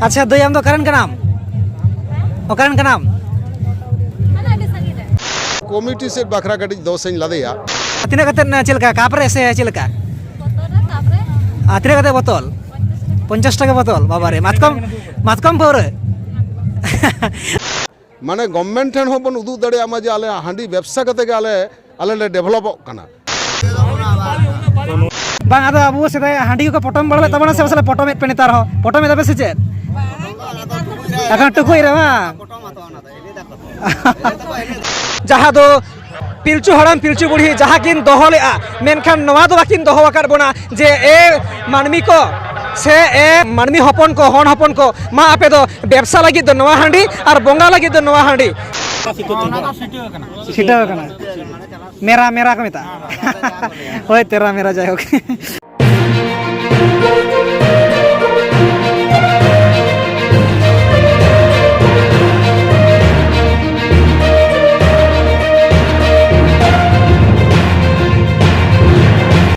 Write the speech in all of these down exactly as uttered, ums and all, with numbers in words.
ᱟᱪᱪᱷᱟ ᱫᱟᱹᱭ, ᱟᱢ ᱫᱚ ᱚᱠᱟᱨᱮᱱ ᱠᱟᱱᱟᱢ? ᱚᱠᱟᱨᱮᱱ ᱠᱟᱱᱟᱢ? ᱠᱚᱢᱤᱴᱤ ᱥᱮᱫ ᱵᱟᱠᱷᱨᱟ ᱠᱟᱹᱴᱤᱡ ᱫᱚᱥ ᱤᱧ ᱞᱟᱫᱮᱭᱟ᱾ ᱛᱤᱱᱟᱹᱜ ᱠᱟᱛᱮ, ᱪᱮᱫ ᱞᱮᱠᱟ, ᱠᱟᱯ ᱨᱮ ᱥᱮ ᱪᱮᱫ ᱞᱮᱠᱟ? ᱟᱨ ᱛᱤᱱᱟᱹᱜ ᱠᱟᱛᱮ ᱵᱚᱛᱚᱞ? ᱯᱚᱧᱪᱟᱥ ᱴᱟᱠᱟ ᱵᱚᱛᱚᱞ᱾ ᱵᱟᱵᱟ ᱨᱮ, ᱢᱟᱛᱠᱚᱢ, ᱢᱟᱛᱠᱚᱢ ᱯᱟᱹᱣᱨᱟᱹ᱾ ᱢᱟᱱᱮ ᱜᱚᱵᱷᱢᱮᱱᱴ ᱴᱷᱮᱱ ᱦᱚᱸ ᱵᱚᱱ ᱩᱫᱩᱜ ᱫᱟᱲᱮᱭᱟᱜ ᱢᱟ ᱡᱮ ᱟᱞᱮ ᱦᱟᱺᱰᱤ ᱵᱮᱵᱽᱥᱟ ᱠᱟᱛᱮ ᱜᱮ ᱟᱞᱮ, ᱟᱞᱮ ᱞᱮ ᱰᱮᱵᱷᱞᱚᱯᱚᱜ ᱠᱟᱱᱟ᱾ ᱵᱟᱝ, ᱟᱫᱚ ᱟᱵᱚ ᱥᱮᱫᱟᱭ ᱦᱟᱺᱰᱤ ᱠᱚᱠᱚ ᱯᱚᱴᱚᱢ ᱵᱟᱲᱟ ᱞᱮᱫ ᱛᱟᱵᱚᱱᱟ ᱥᱮ ᱯᱟᱥᱮ ᱯᱚᱴᱚᱢᱮᱫ ᱯᱮ ᱱᱮᱛᱟᱨ ᱦᱚᱸ? ᱯᱚᱴᱚᱢᱮᱫ ᱟᱯᱮ ᱥᱮ ᱪᱮᱫ? ᱮᱠᱷᱚᱱ ᱴᱩᱠᱩᱡ ᱨᱮ ᱵᱟᱝ? ᱡᱟᱦᱟᱸ ᱫᱚ ᱯᱤᱞᱪᱩ ᱦᱟᱲᱟᱢ ᱯᱤᱞᱪᱩ ᱵᱩᱲᱦᱤ ᱡᱟᱦᱟᱸ ᱠᱤᱱ ᱫᱚᱦᱚ ᱞᱮᱫᱼᱟ, ᱢᱮᱱᱠᱷᱟᱱ ᱱᱚᱣᱟ ᱫᱚ ᱵᱟᱹᱠᱤᱱ ᱫᱚᱦᱚ ᱟᱠᱟᱫ ᱵᱚᱱᱟ ᱡᱮ ᱮ ᱢᱟᱹᱱᱢᱤ ᱠᱚ ᱥᱮ ᱮ ᱢᱟᱹᱱᱢᱤ ᱦᱚᱯᱚᱱ ᱠᱚ, ᱦᱚᱱ ᱦᱚᱯᱚᱱ ᱠᱚ, ᱢᱟ ᱟᱯᱮ ᱫᱚ ᱵᱮᱵᱽᱥᱟ ᱞᱟᱹᱜᱤᱫ ᱫᱚ ᱱᱚᱣᱟ ᱦᱟᱺᱰᱤ ᱟᱨ ᱵᱚᱸᱜᱟ ᱞᱟᱹᱜᱤᱫ ᱫᱚ ᱱᱚᱣᱟ ᱦᱟᱺᱰᱤ᱾ ᱪᱷᱤᱴᱟᱹᱣ ᱟᱠᱟᱱᱟ᱾ ᱢᱮᱨᱟ, ᱢᱮᱨᱟ ᱠᱚ ᱢᱮᱛᱟᱜᱼᱟ᱾ ᱦᱳᱭ, ᱛᱮᱨᱟ ᱢᱮᱨᱟ, ᱡᱟᱭᱦᱳᱠ᱾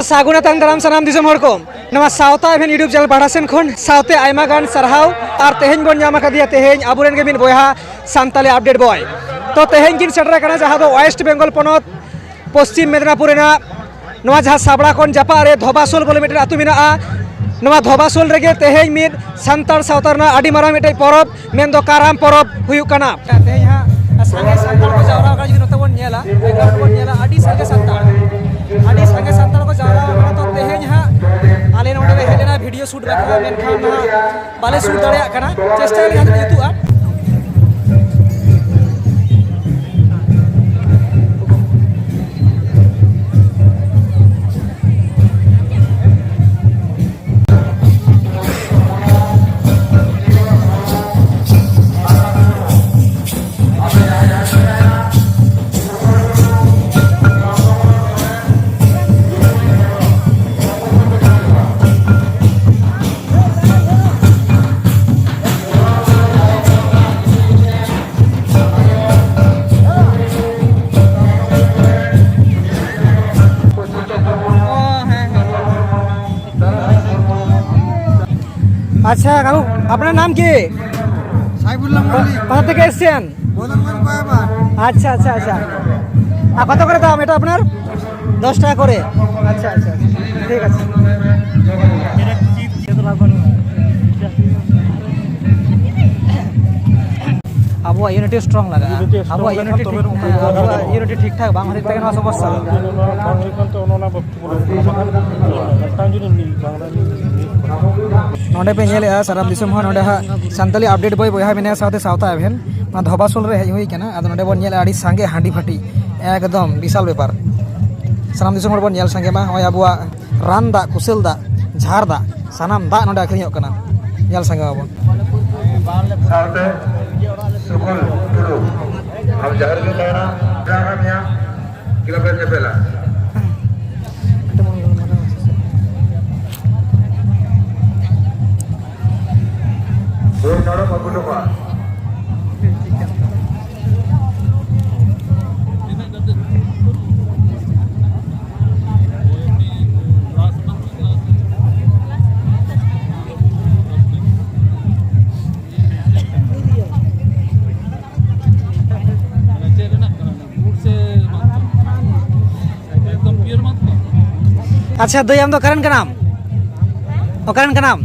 ᱥᱟᱹᱜᱩᱱ ᱟᱛᱟᱝ ᱫᱟᱨᱟᱢ ᱥᱟᱱᱟᱢ ᱫᱤᱥᱚᱢ ᱦᱚᱲ ᱠᱚ᱾ ᱱᱚᱣᱟ ᱥᱟᱶᱛᱟ ᱮᱵᱷᱮᱱ YouTube channel ᱯᱟᱦᱴᱟ ᱥᱮᱱ ᱠᱷᱚᱱ ᱥᱟᱶᱛᱮ ᱟᱭᱢᱟ ᱜᱟᱱ ᱥᱟᱨᱦᱟᱣ᱾ ᱟᱨ ᱛᱮᱦᱮᱧ ᱵᱚᱱ ᱧᱟᱢ ᱟᱠᱟᱫᱮᱭᱟ ᱛᱮᱦᱮᱧ ᱟᱵᱚᱨᱮᱱ ᱜᱮ ᱢᱤᱫ ᱵᱚᱭᱦᱟ ᱥᱟᱱᱛᱟᱞᱤ update boy᱾ ᱛᱚ ᱛᱮᱦᱮᱧ ᱠᱤᱱ ᱥᱮᱴᱮᱨ ᱟᱠᱟᱱᱟ ᱡᱟᱦᱟᱸ ᱫᱚ West Bengal ᱯᱚᱱᱚᱛ ᱯᱚᱥᱪᱤᱢ ᱢᱮᱫᱽᱱᱟᱯᱩᱨ ᱨᱮᱱᱟᱜ ᱱᱚᱣᱟ ᱡᱟᱦᱟᱸ ᱥᱟᱵᱲᱟ ᱠᱷᱚᱱ ᱡᱟᱯᱟᱜ ᱨᱮ ᱫᱷᱚᱵᱟᱥᱳᱞ ᱵᱚᱞᱮ ᱢᱤᱫᱴᱮᱱ ᱟᱹᱛᱩ ᱢᱮᱱᱟᱜᱼᱟ᱾ ᱱᱚᱣᱟ ᱫᱷᱚᱵᱟᱥᱳᱞ ᱨᱮᱜᱮ ᱛᱮᱦᱮᱧ ᱢᱤᱫ ᱥᱟᱱᱛᱟᱲ ᱥᱟᱶᱛᱟ ᱨᱮᱱᱟᱜ ᱟᱹᱰᱤ ᱢᱟᱨᱟᱝ ᱢᱤᱫᱴᱮᱱ ᱯᱚᱨᱚᱵᱽ ᱢᱮᱱᱫᱚ ᱠᱟᱨᱟᱢ ᱯᱚᱨᱚᱵᱽ ᱦᱩᱭᱩᱜ ᱠᱟᱱᱟ᱾ ᱛᱮᱦᱮᱧ ᱦᱟᱸᱜ ᱥᱟᱸᱜᱮ ᱥᱟᱱᱛᱟᱲ ᱠᱚ ᱡᱟᱣᱨᱟ ᱟᱠᱟᱱᱟ, ᱡᱩᱫᱤ ᱱᱚᱛᱮ ᱵᱚᱱ ᱧᱮᱞᱟ, background ᱵᱚᱱ ᱧᱮᱞᱟ, ᱟᱹᱰᱤ ᱥᱟᱸᱜᱮ ᱥᱟᱱᱛᱟᱲ, ᱟᱹᱰᱤ ᱥᱟᱸᱜᱮ ᱥᱟᱱᱛᱟᱲ ᱠᱚ ᱡᱟᱣᱨᱟ ᱟᱠᱟᱱᱟ᱾ ᱛᱚ ᱛᱮᱦᱮᱧ ᱦᱟᱸᱜ ᱟᱞᱮ ᱱᱚᱰᱮ ᱞᱮ ᱦᱮᱡ ᱞᱮᱱᱟ video shoot ᱵᱟᱠᱷᱨᱟ, ᱢᱮᱱᱠᱷᱟᱱ ᱱᱟᱦᱟᱜ ᱵᱟᱞᱮ shoot ᱫᱟᱲᱮᱭᱟᱜ ᱠᱟᱱᱟ᱾ ᱪᱮᱥᱴᱟᱭᱟᱞᱮ ᱡᱟᱦᱟᱸ ᱛᱤᱱᱟᱹᱜ ᱡᱩᱛᱩᱜᱼᱟ᱾ আচ্ছা কাকু, আপনার নাম কি? সাইফুল্লাহ মল্লিক। কোথা থেকে এসছেন? মদনগঞ্জ বায়াবান। আচ্ছা আচ্ছা আচ্ছা। আর কত করে দাম এটা আপনার? দশ টাকা করে। আচ্ছা আচ্ছা আচ্ছা। ঠিক আছে। ᱟᱵᱚᱣᱟᱜ ᱤᱭᱩᱱᱤᱴᱤ ᱥᱴᱨᱚᱝ ᱞᱟᱜᱟᱜᱼᱟ᱾ ᱟᱵᱚᱣᱟᱜ ᱤᱭᱩᱱᱤᱴᱤ ᱴᱷᱤᱠ, ᱦᱮᱸ, ᱟᱵᱚᱣᱟᱜ ᱤᱭᱩᱱᱤᱴᱤ ᱴᱷᱤᱠ ᱴᱷᱟᱠ ᱵᱟᱝ ᱦᱚᱛᱮᱡ ᱛᱮᱜᱮ ᱱᱚᱣᱟ ᱥᱚᱢᱚᱥᱥᱟ ᱫᱚ᱾ ᱱᱚᱰᱮ ᱯᱮ ᱧᱮᱞᱮᱫᱼᱟ ᱥᱟᱱᱟᱢ ᱫᱤᱥᱚᱢ ᱦᱚᱲ, ᱱᱚᱰᱮ ᱦᱟᱸᱜ ᱥᱟᱱᱛᱟᱞᱤ ᱟᱯᱰᱮᱴ ᱵᱚᱭ ᱵᱚᱭᱦᱟ ᱢᱮᱱᱟᱭᱟ, ᱥᱟᱶᱛᱮ ᱥᱟᱶᱛᱟ ᱮᱵᱷᱮᱱ, ᱱᱚᱣᱟ ᱫᱷᱚᱵᱟᱥᱳᱞ ᱨᱮ ᱦᱮᱡ ᱦᱩᱭ ᱠᱟᱱᱟ᱾ ᱟᱫᱚ ᱱᱚᱰᱮ ᱵᱚᱱ ᱧᱮᱞᱮᱫᱼᱟ ᱟᱹᱰᱤ ᱥᱟᱸᱜᱮ ᱦᱟᱺᱰᱤ ᱵᱷᱟᱹᱴᱤ, ᱮᱠᱫᱚᱢ ᱵᱤᱥᱟᱞ ᱵᱮᱯᱟᱨ᱾ ᱥᱟᱱᱟᱢ ᱫᱤᱥᱚᱢ ᱦᱚᱲ ᱵᱚᱱ ᱧᱮᱞ ᱥᱟᱸᱜᱮ ᱢᱟ᱾ ᱱᱚᱜᱼᱚᱭ ᱟᱵᱚᱣᱟᱜ ᱨᱟᱱ ᱫᱟᱜ, ᱠᱩᱥᱟᱹᱞ ᱫᱟᱜ, ᱡᱷᱟᱨ ᱫᱟᱜ, ᱥᱟᱱᱟᱢ ᱫᱟᱜ ᱱᱚᱰᱮ ᱟᱹᱠᱷᱨᱤᱧᱚᱜ ᱠᱟᱱᱟ᱾ ᱧᱮᱞ ᱥᱟᱸᱜᱮ ᱢᱟᱵᱚᱱ᱾ ᱥᱟᱶᱛᱮ ᱥᱩᱠᱩᱞ ᱴᱩᱰᱩ, ᱟᱢ ᱡᱟᱦᱟᱸ ᱨᱮᱜᱮᱢ ᱛᱟᱦᱮᱱᱟ, ᱡᱟᱦᱟᱸ ᱢᱮᱭᱟ, ᱠᱞᱟᱵᱽ ᱨᱮ ᱧᱮᱯᱮᱞᱟ᱾ ᱦᱳᱭ, ᱱᱚᱰᱮ ᱵᱟᱹᱵᱩ ᱴᱚᱯᱟ᱾ ᱟᱪᱪᱷᱟ ᱫᱟᱹᱭ, ᱟᱢ ᱫᱚ ᱚᱠᱟᱨᱮᱱ ᱠᱟᱱᱟᱢ? ᱚᱠᱟᱨᱮᱱ ᱠᱟᱱᱟᱢ?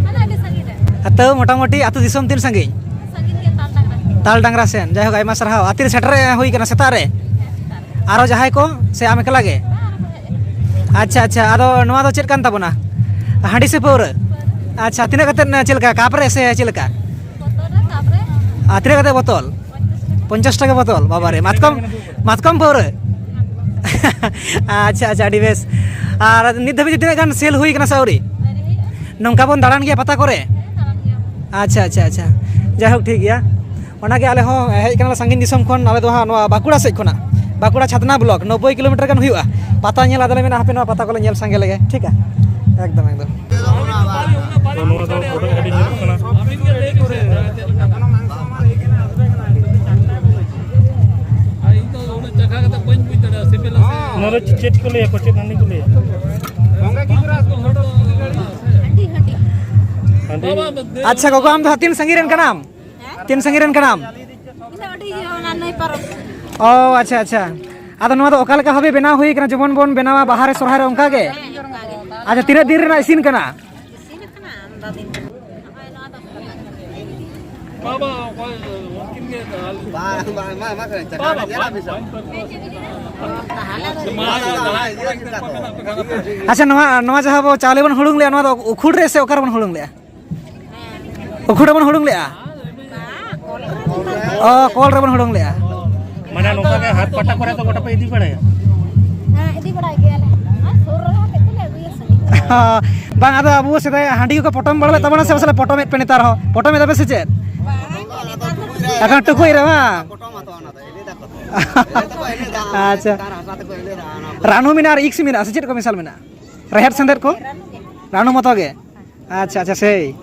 ᱟᱞᱮ ᱟᱹᱰᱤ ᱥᱟᱺᱜᱤᱧ ᱨᱮ᱾ ᱟᱨ ᱛᱟᱹᱣ ᱢᱚᱴᱟᱢᱩᱴᱤ ᱟᱹᱛᱩ ᱫᱤᱥᱚᱢ ᱛᱤᱱ ᱥᱟᱺᱜᱤᱧ? ᱥᱟᱺᱜᱤᱧ ᱜᱮᱭᱟ, ᱛᱟᱞ ᱰᱟᱝᱨᱟ᱾ ᱛᱟᱞ ᱰᱟᱝᱨᱟ ᱥᱮᱱ᱾ ᱡᱟᱭᱦᱳᱠ, ᱟᱭᱢᱟ ᱥᱟᱨᱦᱟᱣ᱾ ᱟᱨ ᱛᱤᱨᱮ ᱥᱮᱴᱮᱨ ᱦᱩᱭ ᱠᱟᱱᱟ? ᱥᱮᱛᱟᱜ ᱨᱮ? ᱦᱮᱸ, ᱥᱮᱛᱟᱜ ᱨᱮ᱾ ᱟᱨᱚ ᱡᱟᱦᱟᱸᱭ ᱠᱚ ᱥᱮ ᱟᱢ ᱮᱠᱞᱟ ᱜᱮ? ᱵᱟᱝ, ᱟᱨᱚ ᱠᱚ ᱦᱮᱡ ᱟᱠᱟᱱᱟ᱾ ᱟᱪᱪᱷᱟ ᱟᱪᱪᱷᱟ, ᱟᱫᱚ ᱱᱚᱣᱟ ᱫᱚ ᱪᱮᱫ ᱠᱟᱱ ᱛᱟᱵᱚᱱᱟ? ᱦᱟᱺᱰᱤ ᱥᱮ ᱯᱟᱹᱣᱨᱟᱹ? ᱯᱟᱹᱣᱨᱟᱹ᱾ ᱟᱪᱪᱷᱟ, ᱛᱤᱱᱟᱹᱜ ᱠᱟᱛᱮᱫ, ᱪᱮᱫ ᱞᱮᱠᱟ, ᱠᱟᱯ ᱨᱮ ᱥᱮ ᱪᱮᱫ ᱞᱮᱠᱟ? ᱵᱳᱛᱚᱞ ᱨᱮ, ᱠᱟᱯ ᱨᱮ᱾ ᱟᱨ ᱛᱤᱱᱟᱹᱜ ᱠᱟᱛᱮᱫ ᱵᱳᱛᱚᱞ? ᱯᱚᱧᱪᱟᱥ ᱴᱟᱠᱟ᱾ ᱯᱚᱧᱪᱟᱥ ᱴᱟᱠᱟ ᱵᱳᱛᱚᱞ, ᱵᱟᱵᱟ ᱨᱮ, ᱢᱟᱛᱠᱚᱢ, ᱢᱟᱛᱠᱚᱢ ᱯᱟᱹᱣᱨᱟᱹ᱾ ᱟᱪᱪᱷᱟ ᱟᱪᱪᱷᱟ, ᱟᱹᱰᱤ ᱵᱮᱥ᱾ ᱟᱨ ᱱᱤᱛ ᱫᱷᱟᱹᱵᱤᱡ ᱛᱮ ᱛᱤᱱᱟᱹᱜ ᱜᱟᱱ ᱥᱮᱞ ᱦᱩᱭ ᱠᱟᱱᱟ ᱥᱮ ᱟᱹᱣᱨᱤ? ᱟᱹᱣᱨᱤ ᱦᱩᱭᱩᱜᱼᱟ᱾ ᱱᱚᱝᱠᱟ ᱵᱚᱱ ᱫᱟᱬᱟᱱ ᱜᱮᱭᱟ ᱯᱟᱛᱟ ᱠᱚᱨᱮ? ᱦᱮᱸ, ᱫᱟᱬᱟᱱ ᱜᱮᱭᱟ ᱵᱚᱱ᱾ ᱟᱪᱪᱷᱟ ᱟᱪᱪᱷᱟ ᱟᱪᱪᱷᱟ, ᱡᱟᱭᱦᱳᱠ, ᱴᱷᱤᱠ ᱜᱮᱭᱟ᱾ ᱚᱱᱟᱜᱮ ᱟᱞᱮ ᱦᱚᱸ ᱦᱮᱡ ᱠᱟᱱᱟᱞᱮ ᱥᱟᱺᱜᱤᱧ ᱫᱤᱥᱚᱢ ᱠᱷᱚᱱ, ᱟᱞᱮ ᱫᱚ ᱦᱟᱸᱜ ᱱᱚᱣᱟ ᱵᱟᱸᱠᱩᱲᱟ ᱥᱮᱫ ᱠᱷᱚᱱᱟᱜ, ᱵᱟᱸᱠᱩᱲᱟ ᱪᱷᱟᱛᱱᱟ ᱵᱞᱚᱠ, ᱱᱚᱵᱵᱳᱭ ᱠᱤᱞᱳᱢᱤᱴᱟᱨ ᱜᱟᱱ ᱦᱩᱭᱩᱜᱼᱟ᱾ ᱯᱟᱛᱟ ᱧᱮᱞ ᱟᱫᱚᱞᱮ ᱢᱮᱱᱟ ᱦᱟᱯᱮ ᱱᱚᱣᱟ ᱯᱟᱛᱟ ᱠᱚᱞᱮ ᱧᱮᱞ ᱥᱟᱸᱜᱮ ᱞᱮᱜᱮ, ᱴᱷᱤᱠᱟ? ᱮᱠᱫᱚᱢ ᱮᱠᱫᱚᱢ᱾ ᱛᱚ, ᱱᱚᱣᱟ ᱫᱚ ᱦᱩᱰᱤᱧ ᱦᱟᱹᱴᱤᱧ ᱧᱮᱞᱚᱜ ᱠᱟᱱᱟ᱾ ᱱᱚᱣᱟ ᱫᱚ ᱪᱮᱫ ᱠᱚ ᱞᱟᱹᱭᱟ? ᱠᱚ ᱪᱮᱫ ᱦᱟᱺᱰᱤ ᱠᱚ ᱞᱟᱹᱭᱟ? ᱦᱟᱺᱰᱤ, ᱦᱟᱺᱰᱤ᱾ ᱟᱪᱪᱷᱟ ᱜᱚᱜᱚ, ᱟᱢ ᱫᱚ ᱦᱟᱸᱜ ᱛᱤᱱ ᱥᱟᱺᱜᱤᱧ ᱨᱮᱱ ᱠᱟᱱᱟᱢ? ᱛᱤᱱ ᱥᱟᱺᱜᱤᱧ ᱨᱮᱱ ᱠᱟᱱᱟᱢ? ᱤᱧ ᱫᱚ ᱟᱹᱰᱤ ᱤᱭᱟᱹ, ᱚᱱᱟ ᱱᱟᱹᱭ ᱯᱟᱨᱚᱢ᱾ ᱚ, ᱟᱪᱪᱷᱟ, ᱟᱪᱪᱷᱟ᱾ ᱟᱫᱚ ᱱᱚᱣᱟ ᱫᱚ ᱚᱠᱟ ᱞᱮᱠᱟ ᱵᱷᱟᱵᱮ ᱵᱮᱱᱟᱣ ᱦᱩᱭ ᱠᱟᱱᱟ? ᱡᱮᱢᱚᱱ ᱵᱚᱱ ᱵᱮᱱᱟᱣᱟ ᱵᱟᱦᱟ ᱨᱮ, ᱥᱚᱨᱦᱟᱭ ᱨᱮ, ᱚᱱᱠᱟ ᱜᱮ? ᱦᱮᱸ, ᱚᱱᱠᱟ ᱜᱮ᱾ ᱟᱪᱪᱷᱟ, ᱛᱤᱱᱟᱹᱜ ᱫᱤᱱ ᱨᱮᱱᱟᱜ ᱤᱥᱤᱱ ᱠᱟᱱᱟ? ᱤᱥᱤᱱ ᱟᱠᱟᱱᱟ ᱟᱢᱫᱟ ᱫᱤᱱ ᱨᱮ᱾ ᱱᱚᱜᱼᱚᱭ ᱱᱚᱣᱟ ᱫᱚ ᱵᱟᱝ, ᱵᱟᱝ, ᱵᱟᱝ, ᱵᱟᱝ, ᱪᱟᱠᱷᱱᱟ ᱨᱮ ᱧᱮᱞᱟ ᱵᱤᱱ ᱥᱮ? ᱛᱟᱦᱚᱞᱮ ᱫᱚ ᱟᱪᱪᱷᱟ, ᱱᱚᱣᱟ, ᱱᱚᱣᱟ ᱡᱟᱦᱟᱸ ᱵᱚ ᱪᱟᱣᱞᱮ ᱵᱚᱱ ᱦᱩᱲᱩᱝ ᱞᱮᱜᱼᱟ, ᱱᱚᱣᱟ ᱫᱚ ᱩᱠᱷᱩᱲ ᱨᱮ ᱥᱮ ᱚᱠᱟ ᱨᱮᱵᱚᱱ ᱦᱩᱲᱩᱝ ᱞᱮᱜᱼᱟ? ᱩᱠᱷᱩᱲ ᱨᱮᱵᱚᱱ ᱦᱩᱲᱩᱝ ᱞᱮᱜᱼᱟ? ᱚ, ᱠᱚᱞ ᱨᱮᱵᱚᱱ ᱦᱩᱲᱩᱝ ᱞᱮᱜᱼᱟ᱾ ᱢᱟᱱᱮ ᱱᱚᱝᱠᱟ ᱜᱮ ᱦᱟᱴ ᱯᱟᱛᱟ ᱠᱚᱨᱮ ᱫᱚ ᱜᱚᱴᱟ ᱯᱮ ᱤᱫᱤ ᱵᱟᱲᱟᱭᱟ? ᱦᱮᱸ, ᱤᱫᱤ ᱵᱟᱲᱟᱭ ᱜᱮᱭᱟᱞᱮ᱾ ᱟᱨ ᱥᱩᱨ ᱨᱮᱦᱚᱸ ᱦᱚᱛᱮᱡ ᱛᱮᱞᱮ ᱟᱹᱜᱩᱭᱟ ᱥᱟᱺᱜᱤᱧ ᱫᱚ᱾ ᱚ, ᱵᱟᱝ, ᱟᱫᱚ ᱟᱵᱚ ᱥᱮᱫᱟᱭ ᱦᱟᱺᱰᱤ ᱠᱚᱠᱚ ᱯᱚᱴᱚᱢ ᱵᱟᱲᱟ ᱞᱮᱫ ᱛᱟᱵᱚᱱᱟ ᱥᱮ ᱯᱟᱥᱮ ᱯᱚᱴᱚᱢᱮᱫ ᱯᱮ ᱱᱮᱛᱟᱨ ᱦᱚᱸ? ᱯᱚᱴᱚᱢᱮᱫ ᱟᱯᱮ ᱥᱮ ᱪᱮᱫ? ᱵᱟᱝ, ᱱᱮᱛᱟᱨ ᱫᱚ ᱮᱠᱷᱚᱱ ᱴᱩᱠᱩᱡ ᱨᱮ ᱵᱟᱝ? ᱯᱚᱴᱚᱢ ᱟᱛᱚ ᱚᱱᱟ ᱫᱚ, ᱮᱱᱮᱡ ᱫᱟᱠᱚ ᱛᱚ᱾ ᱮᱱᱮᱡ ᱫᱚᱠᱚ ᱮᱱᱮᱡ ᱫᱟ, ᱟᱪᱪᱷᱟ᱾ ᱪᱮᱛᱟᱱ ᱦᱟᱥᱟ ᱛᱮᱠᱚ ᱮᱱᱮᱡ ᱫᱟ, ᱚᱱᱟ ᱵᱟᱹᱫᱽ᱾ ᱨᱟᱱᱩ ᱢᱮᱱᱟᱜᱼᱟ ᱟᱨ ᱤᱠᱥ ᱢᱮᱱᱟᱜᱼᱟ ᱥᱮ ᱪᱮᱫ ᱠᱚ ᱢᱮᱥᱟᱞ ᱢᱮᱱᱟᱜᱼᱟ? ᱨᱮᱦᱮᱫ ᱥᱮᱸᱫᱮᱫ ᱠᱚ? ᱨᱟᱱᱩ ᱢᱚᱛᱚ ᱜᱮ? ᱟᱪᱪᱷᱟ, ᱟᱪᱪᱷᱟ, ᱥᱮᱭ᱾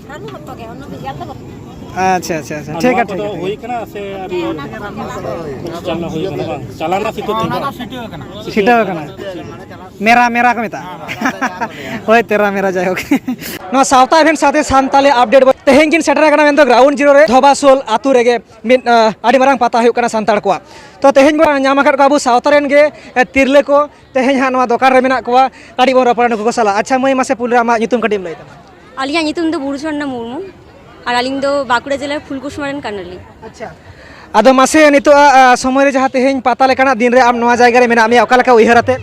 ᱨᱟᱱᱩ ᱢᱚᱛᱚ ᱜᱮ, ᱚᱱᱟ ᱵᱷᱮᱡᱟᱞ ᱫᱚ ᱵᱟᱹᱱᱩᱜ᱾ ᱟᱪᱪᱷᱟ, ᱟᱪᱪᱷᱟ, ᱟᱪᱪᱷᱟ, ᱟᱨ ᱴᱷᱤᱠ ᱱᱚᱣᱟ ᱜᱮᱭᱟ, ᱴᱷᱤᱠ ᱠᱚᱫᱚ ᱜᱮᱭᱟ, ᱴᱷᱤᱠ ᱦᱩᱭ ᱜᱮᱭᱟ᱾ ᱠᱟᱱᱟ ᱥᱮ ᱟᱹᱣᱨᱤ? ᱦᱮᱸ, ᱚᱱᱟ ᱠᱚᱫᱚ ᱪᱟᱞᱟᱣ ᱦᱩᱭ ᱪᱟᱞᱟᱣ ᱦᱩᱭ ᱠᱟᱱᱟ, ᱵᱟᱝ? ᱪᱟᱞᱟᱣ ᱨᱮᱱᱟᱜ ᱥᱤᱴᱟᱹ ᱛᱟᱦᱮᱸ ᱠᱟᱱᱟ᱾ ᱪᱷᱤᱴᱟᱹᱣ ᱟᱠᱟᱱᱟ᱾ ᱢᱮᱨᱟ, ᱢᱮᱨᱟ ᱠᱚ ᱢᱮᱛᱟᱜᱼᱟ᱾ ᱦᱳᱭ, ᱛᱮᱨᱟ ᱢᱮᱨᱟ, ᱡᱟᱭᱦᱳᱠ᱾ ᱱᱚᱣᱟ ᱥᱟᱶᱛᱟ event ᱥᱟᱶᱛᱮ ᱥᱟᱱᱛᱟᱞᱤ update ᱵᱚ-, ᱛᱮᱦᱮᱧ ᱠᱤᱱ ᱥᱮᱴᱮᱨ ᱟᱠᱟᱱᱟ ᱢᱮᱱᱫᱚ ground zero ᱨᱮ, ᱫᱷᱚᱵᱟᱥᱳᱞ ᱟᱛᱳ ᱨᱮᱜᱮ ᱢᱤᱫ, ᱟᱸ, ᱟᱹᱰᱤ ᱢᱟᱨᱟᱝ ᱯᱟᱛᱟ ᱦᱩᱭᱩᱜ ᱠᱟᱱᱟ ᱥᱟᱱᱛᱟᱲ ᱠᱚᱣᱟᱜ᱾ ᱛᱚ, ᱛᱮᱦᱮᱧ ᱵᱚᱱ ᱧᱟᱢ ᱟᱠᱟᱫ ᱠᱚᱣᱟ ᱟᱵᱚ ᱥᱟᱶᱛᱟ ᱨᱮᱱ ᱜᱮ, ᱮ, ᱛᱤᱨᱞᱟᱹ ᱠᱚ, ᱛᱮᱦᱮᱧ ᱦᱟᱸᱜ ᱱᱚᱣᱟ ᱫᱚᱠᱟᱱ ᱨᱮ ᱢᱮᱱᱟᱜ ᱠᱚᱣᱟ᱾ ᱠᱟᱹᱴᱤᱡ ᱵᱚᱱ ᱨᱚᱯᱚᱲᱟ ᱱᱩᱠᱩ ᱠᱚ ᱥᱟᱞᱟᱜ᱾ ᱟᱪᱪᱷᱟ ᱢᱟᱹᱭ, ᱢᱟᱥᱮ ᱯᱩᱭᱞᱩ ᱨᱮ ᱟᱢᱟᱜ ᱧᱩᱛᱩᱢ ᱠᱟᱹᱴᱤᱡ ᱮᱢ ᱞᱟᱹᱭ ᱛᱟᱢᱟ? ᱟᱹᱞᱤᱧᱟᱜ ᱧᱩᱛᱩᱢ ᱫᱚ ᱵᱩᱨᱩ ᱡᱷᱚᱨᱱᱟ ᱢᱩᱨᱢᱩ, ᱟᱨ ᱟᱹᱞᱤᱧ ᱫᱚ ᱵᱟᱸᱠᱩᱲᱟ ᱡᱮᱞᱟᱨ ᱯᱷᱩᱞᱠᱩᱥᱢᱟ ᱨᱮᱱ ᱠᱟᱱᱟᱞᱤᱧ᱾ ᱟᱪᱪᱷᱟ, ᱟᱫᱚ ᱢᱟᱥᱮ ᱱᱤᱛᱚᱜ ᱟᱜ, ᱟ, ᱥᱚᱢᱚᱭ ᱨᱮ ᱡᱟᱦᱟᱸ ᱛᱮᱦᱮᱧ ᱯᱟᱛᱟ ᱞᱮᱠᱟᱱᱟᱜ ᱫᱤᱱ ᱨᱮ ᱟᱢ ᱱᱚᱣᱟ ᱡᱟᱭᱜᱟ ᱨᱮ ᱢᱮᱱᱟᱜ ᱢᱮᱭᱟ, ᱚᱠᱟ ᱞᱮᱠᱟ ᱩᱭᱦᱟᱹᱨ ᱟᱛᱮᱫ?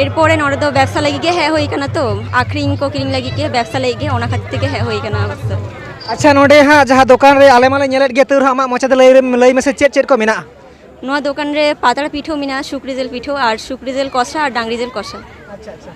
ᱮᱨᱯᱚᱨᱮ ᱱᱚᱰᱮ ᱫᱚ ᱵᱮᱵᱽᱥᱟ ᱞᱟᱹᱜᱤᱫ ᱜᱮ ᱦᱮᱡ ᱦᱩᱭ ᱠᱟᱱᱟ ᱛᱚ, ᱟᱠᱷᱨᱤᱧ ᱠᱚ ᱠᱤᱨᱤᱧ ᱞᱟᱹᱜᱤᱫ ᱜᱮ, ᱵᱮᱵᱽᱥᱟ ᱞᱟᱹᱜᱤᱫ ᱜᱮ, ᱚᱱᱟ ᱠᱷᱟᱹᱛᱤᱨ ᱛᱮᱜᱮ ᱦᱮᱡ ᱦᱩᱭ ᱠᱟᱱᱟ ᱚᱵᱚᱥᱥᱚ᱾ ᱟᱪᱪᱷᱟ, ᱱᱚᱰᱮ ᱦᱟᱸᱜ ᱡᱟᱦᱟᱸ ᱫᱚᱠᱟᱱ ᱨᱮ ᱟᱞᱮ ᱢᱟᱞᱮ ᱧᱮᱞᱮᱫ ᱜᱮ, ᱛᱟᱹᱣ ᱨᱮᱦᱚᱸ ᱟᱢᱟᱜ ᱢᱚᱪᱟᱛᱮ ᱞᱟᱹᱭ ᱨᱮ, ᱞᱟᱹᱭ ᱢᱮᱥᱮ, ᱪᱮᱫ ᱪᱮᱫ ᱠᱚ ᱢᱮᱱᱟᱜᱼᱟ? ᱱᱚᱣᱟ ᱫᱚᱠᱟᱱ ᱨᱮ ᱯᱟᱛᱲᱟ ᱯᱤᱴᱷᱟᱹ ᱢᱮᱱᱟᱜᱼᱟ, ᱥᱩᱠᱨᱤ ᱡᱤᱞ ᱯᱤᱴᱷᱟᱹ ᱟᱨ ᱥᱩᱠᱨᱤ ᱡᱤᱞ ᱠᱚᱥᱟ ᱟᱨ ᱰᱟᱝᱨᱤ ᱡᱤᱞ ᱠᱚᱥᱟ᱾ ᱟᱪᱪᱷᱟ, ᱟᱪᱪᱷᱟ᱾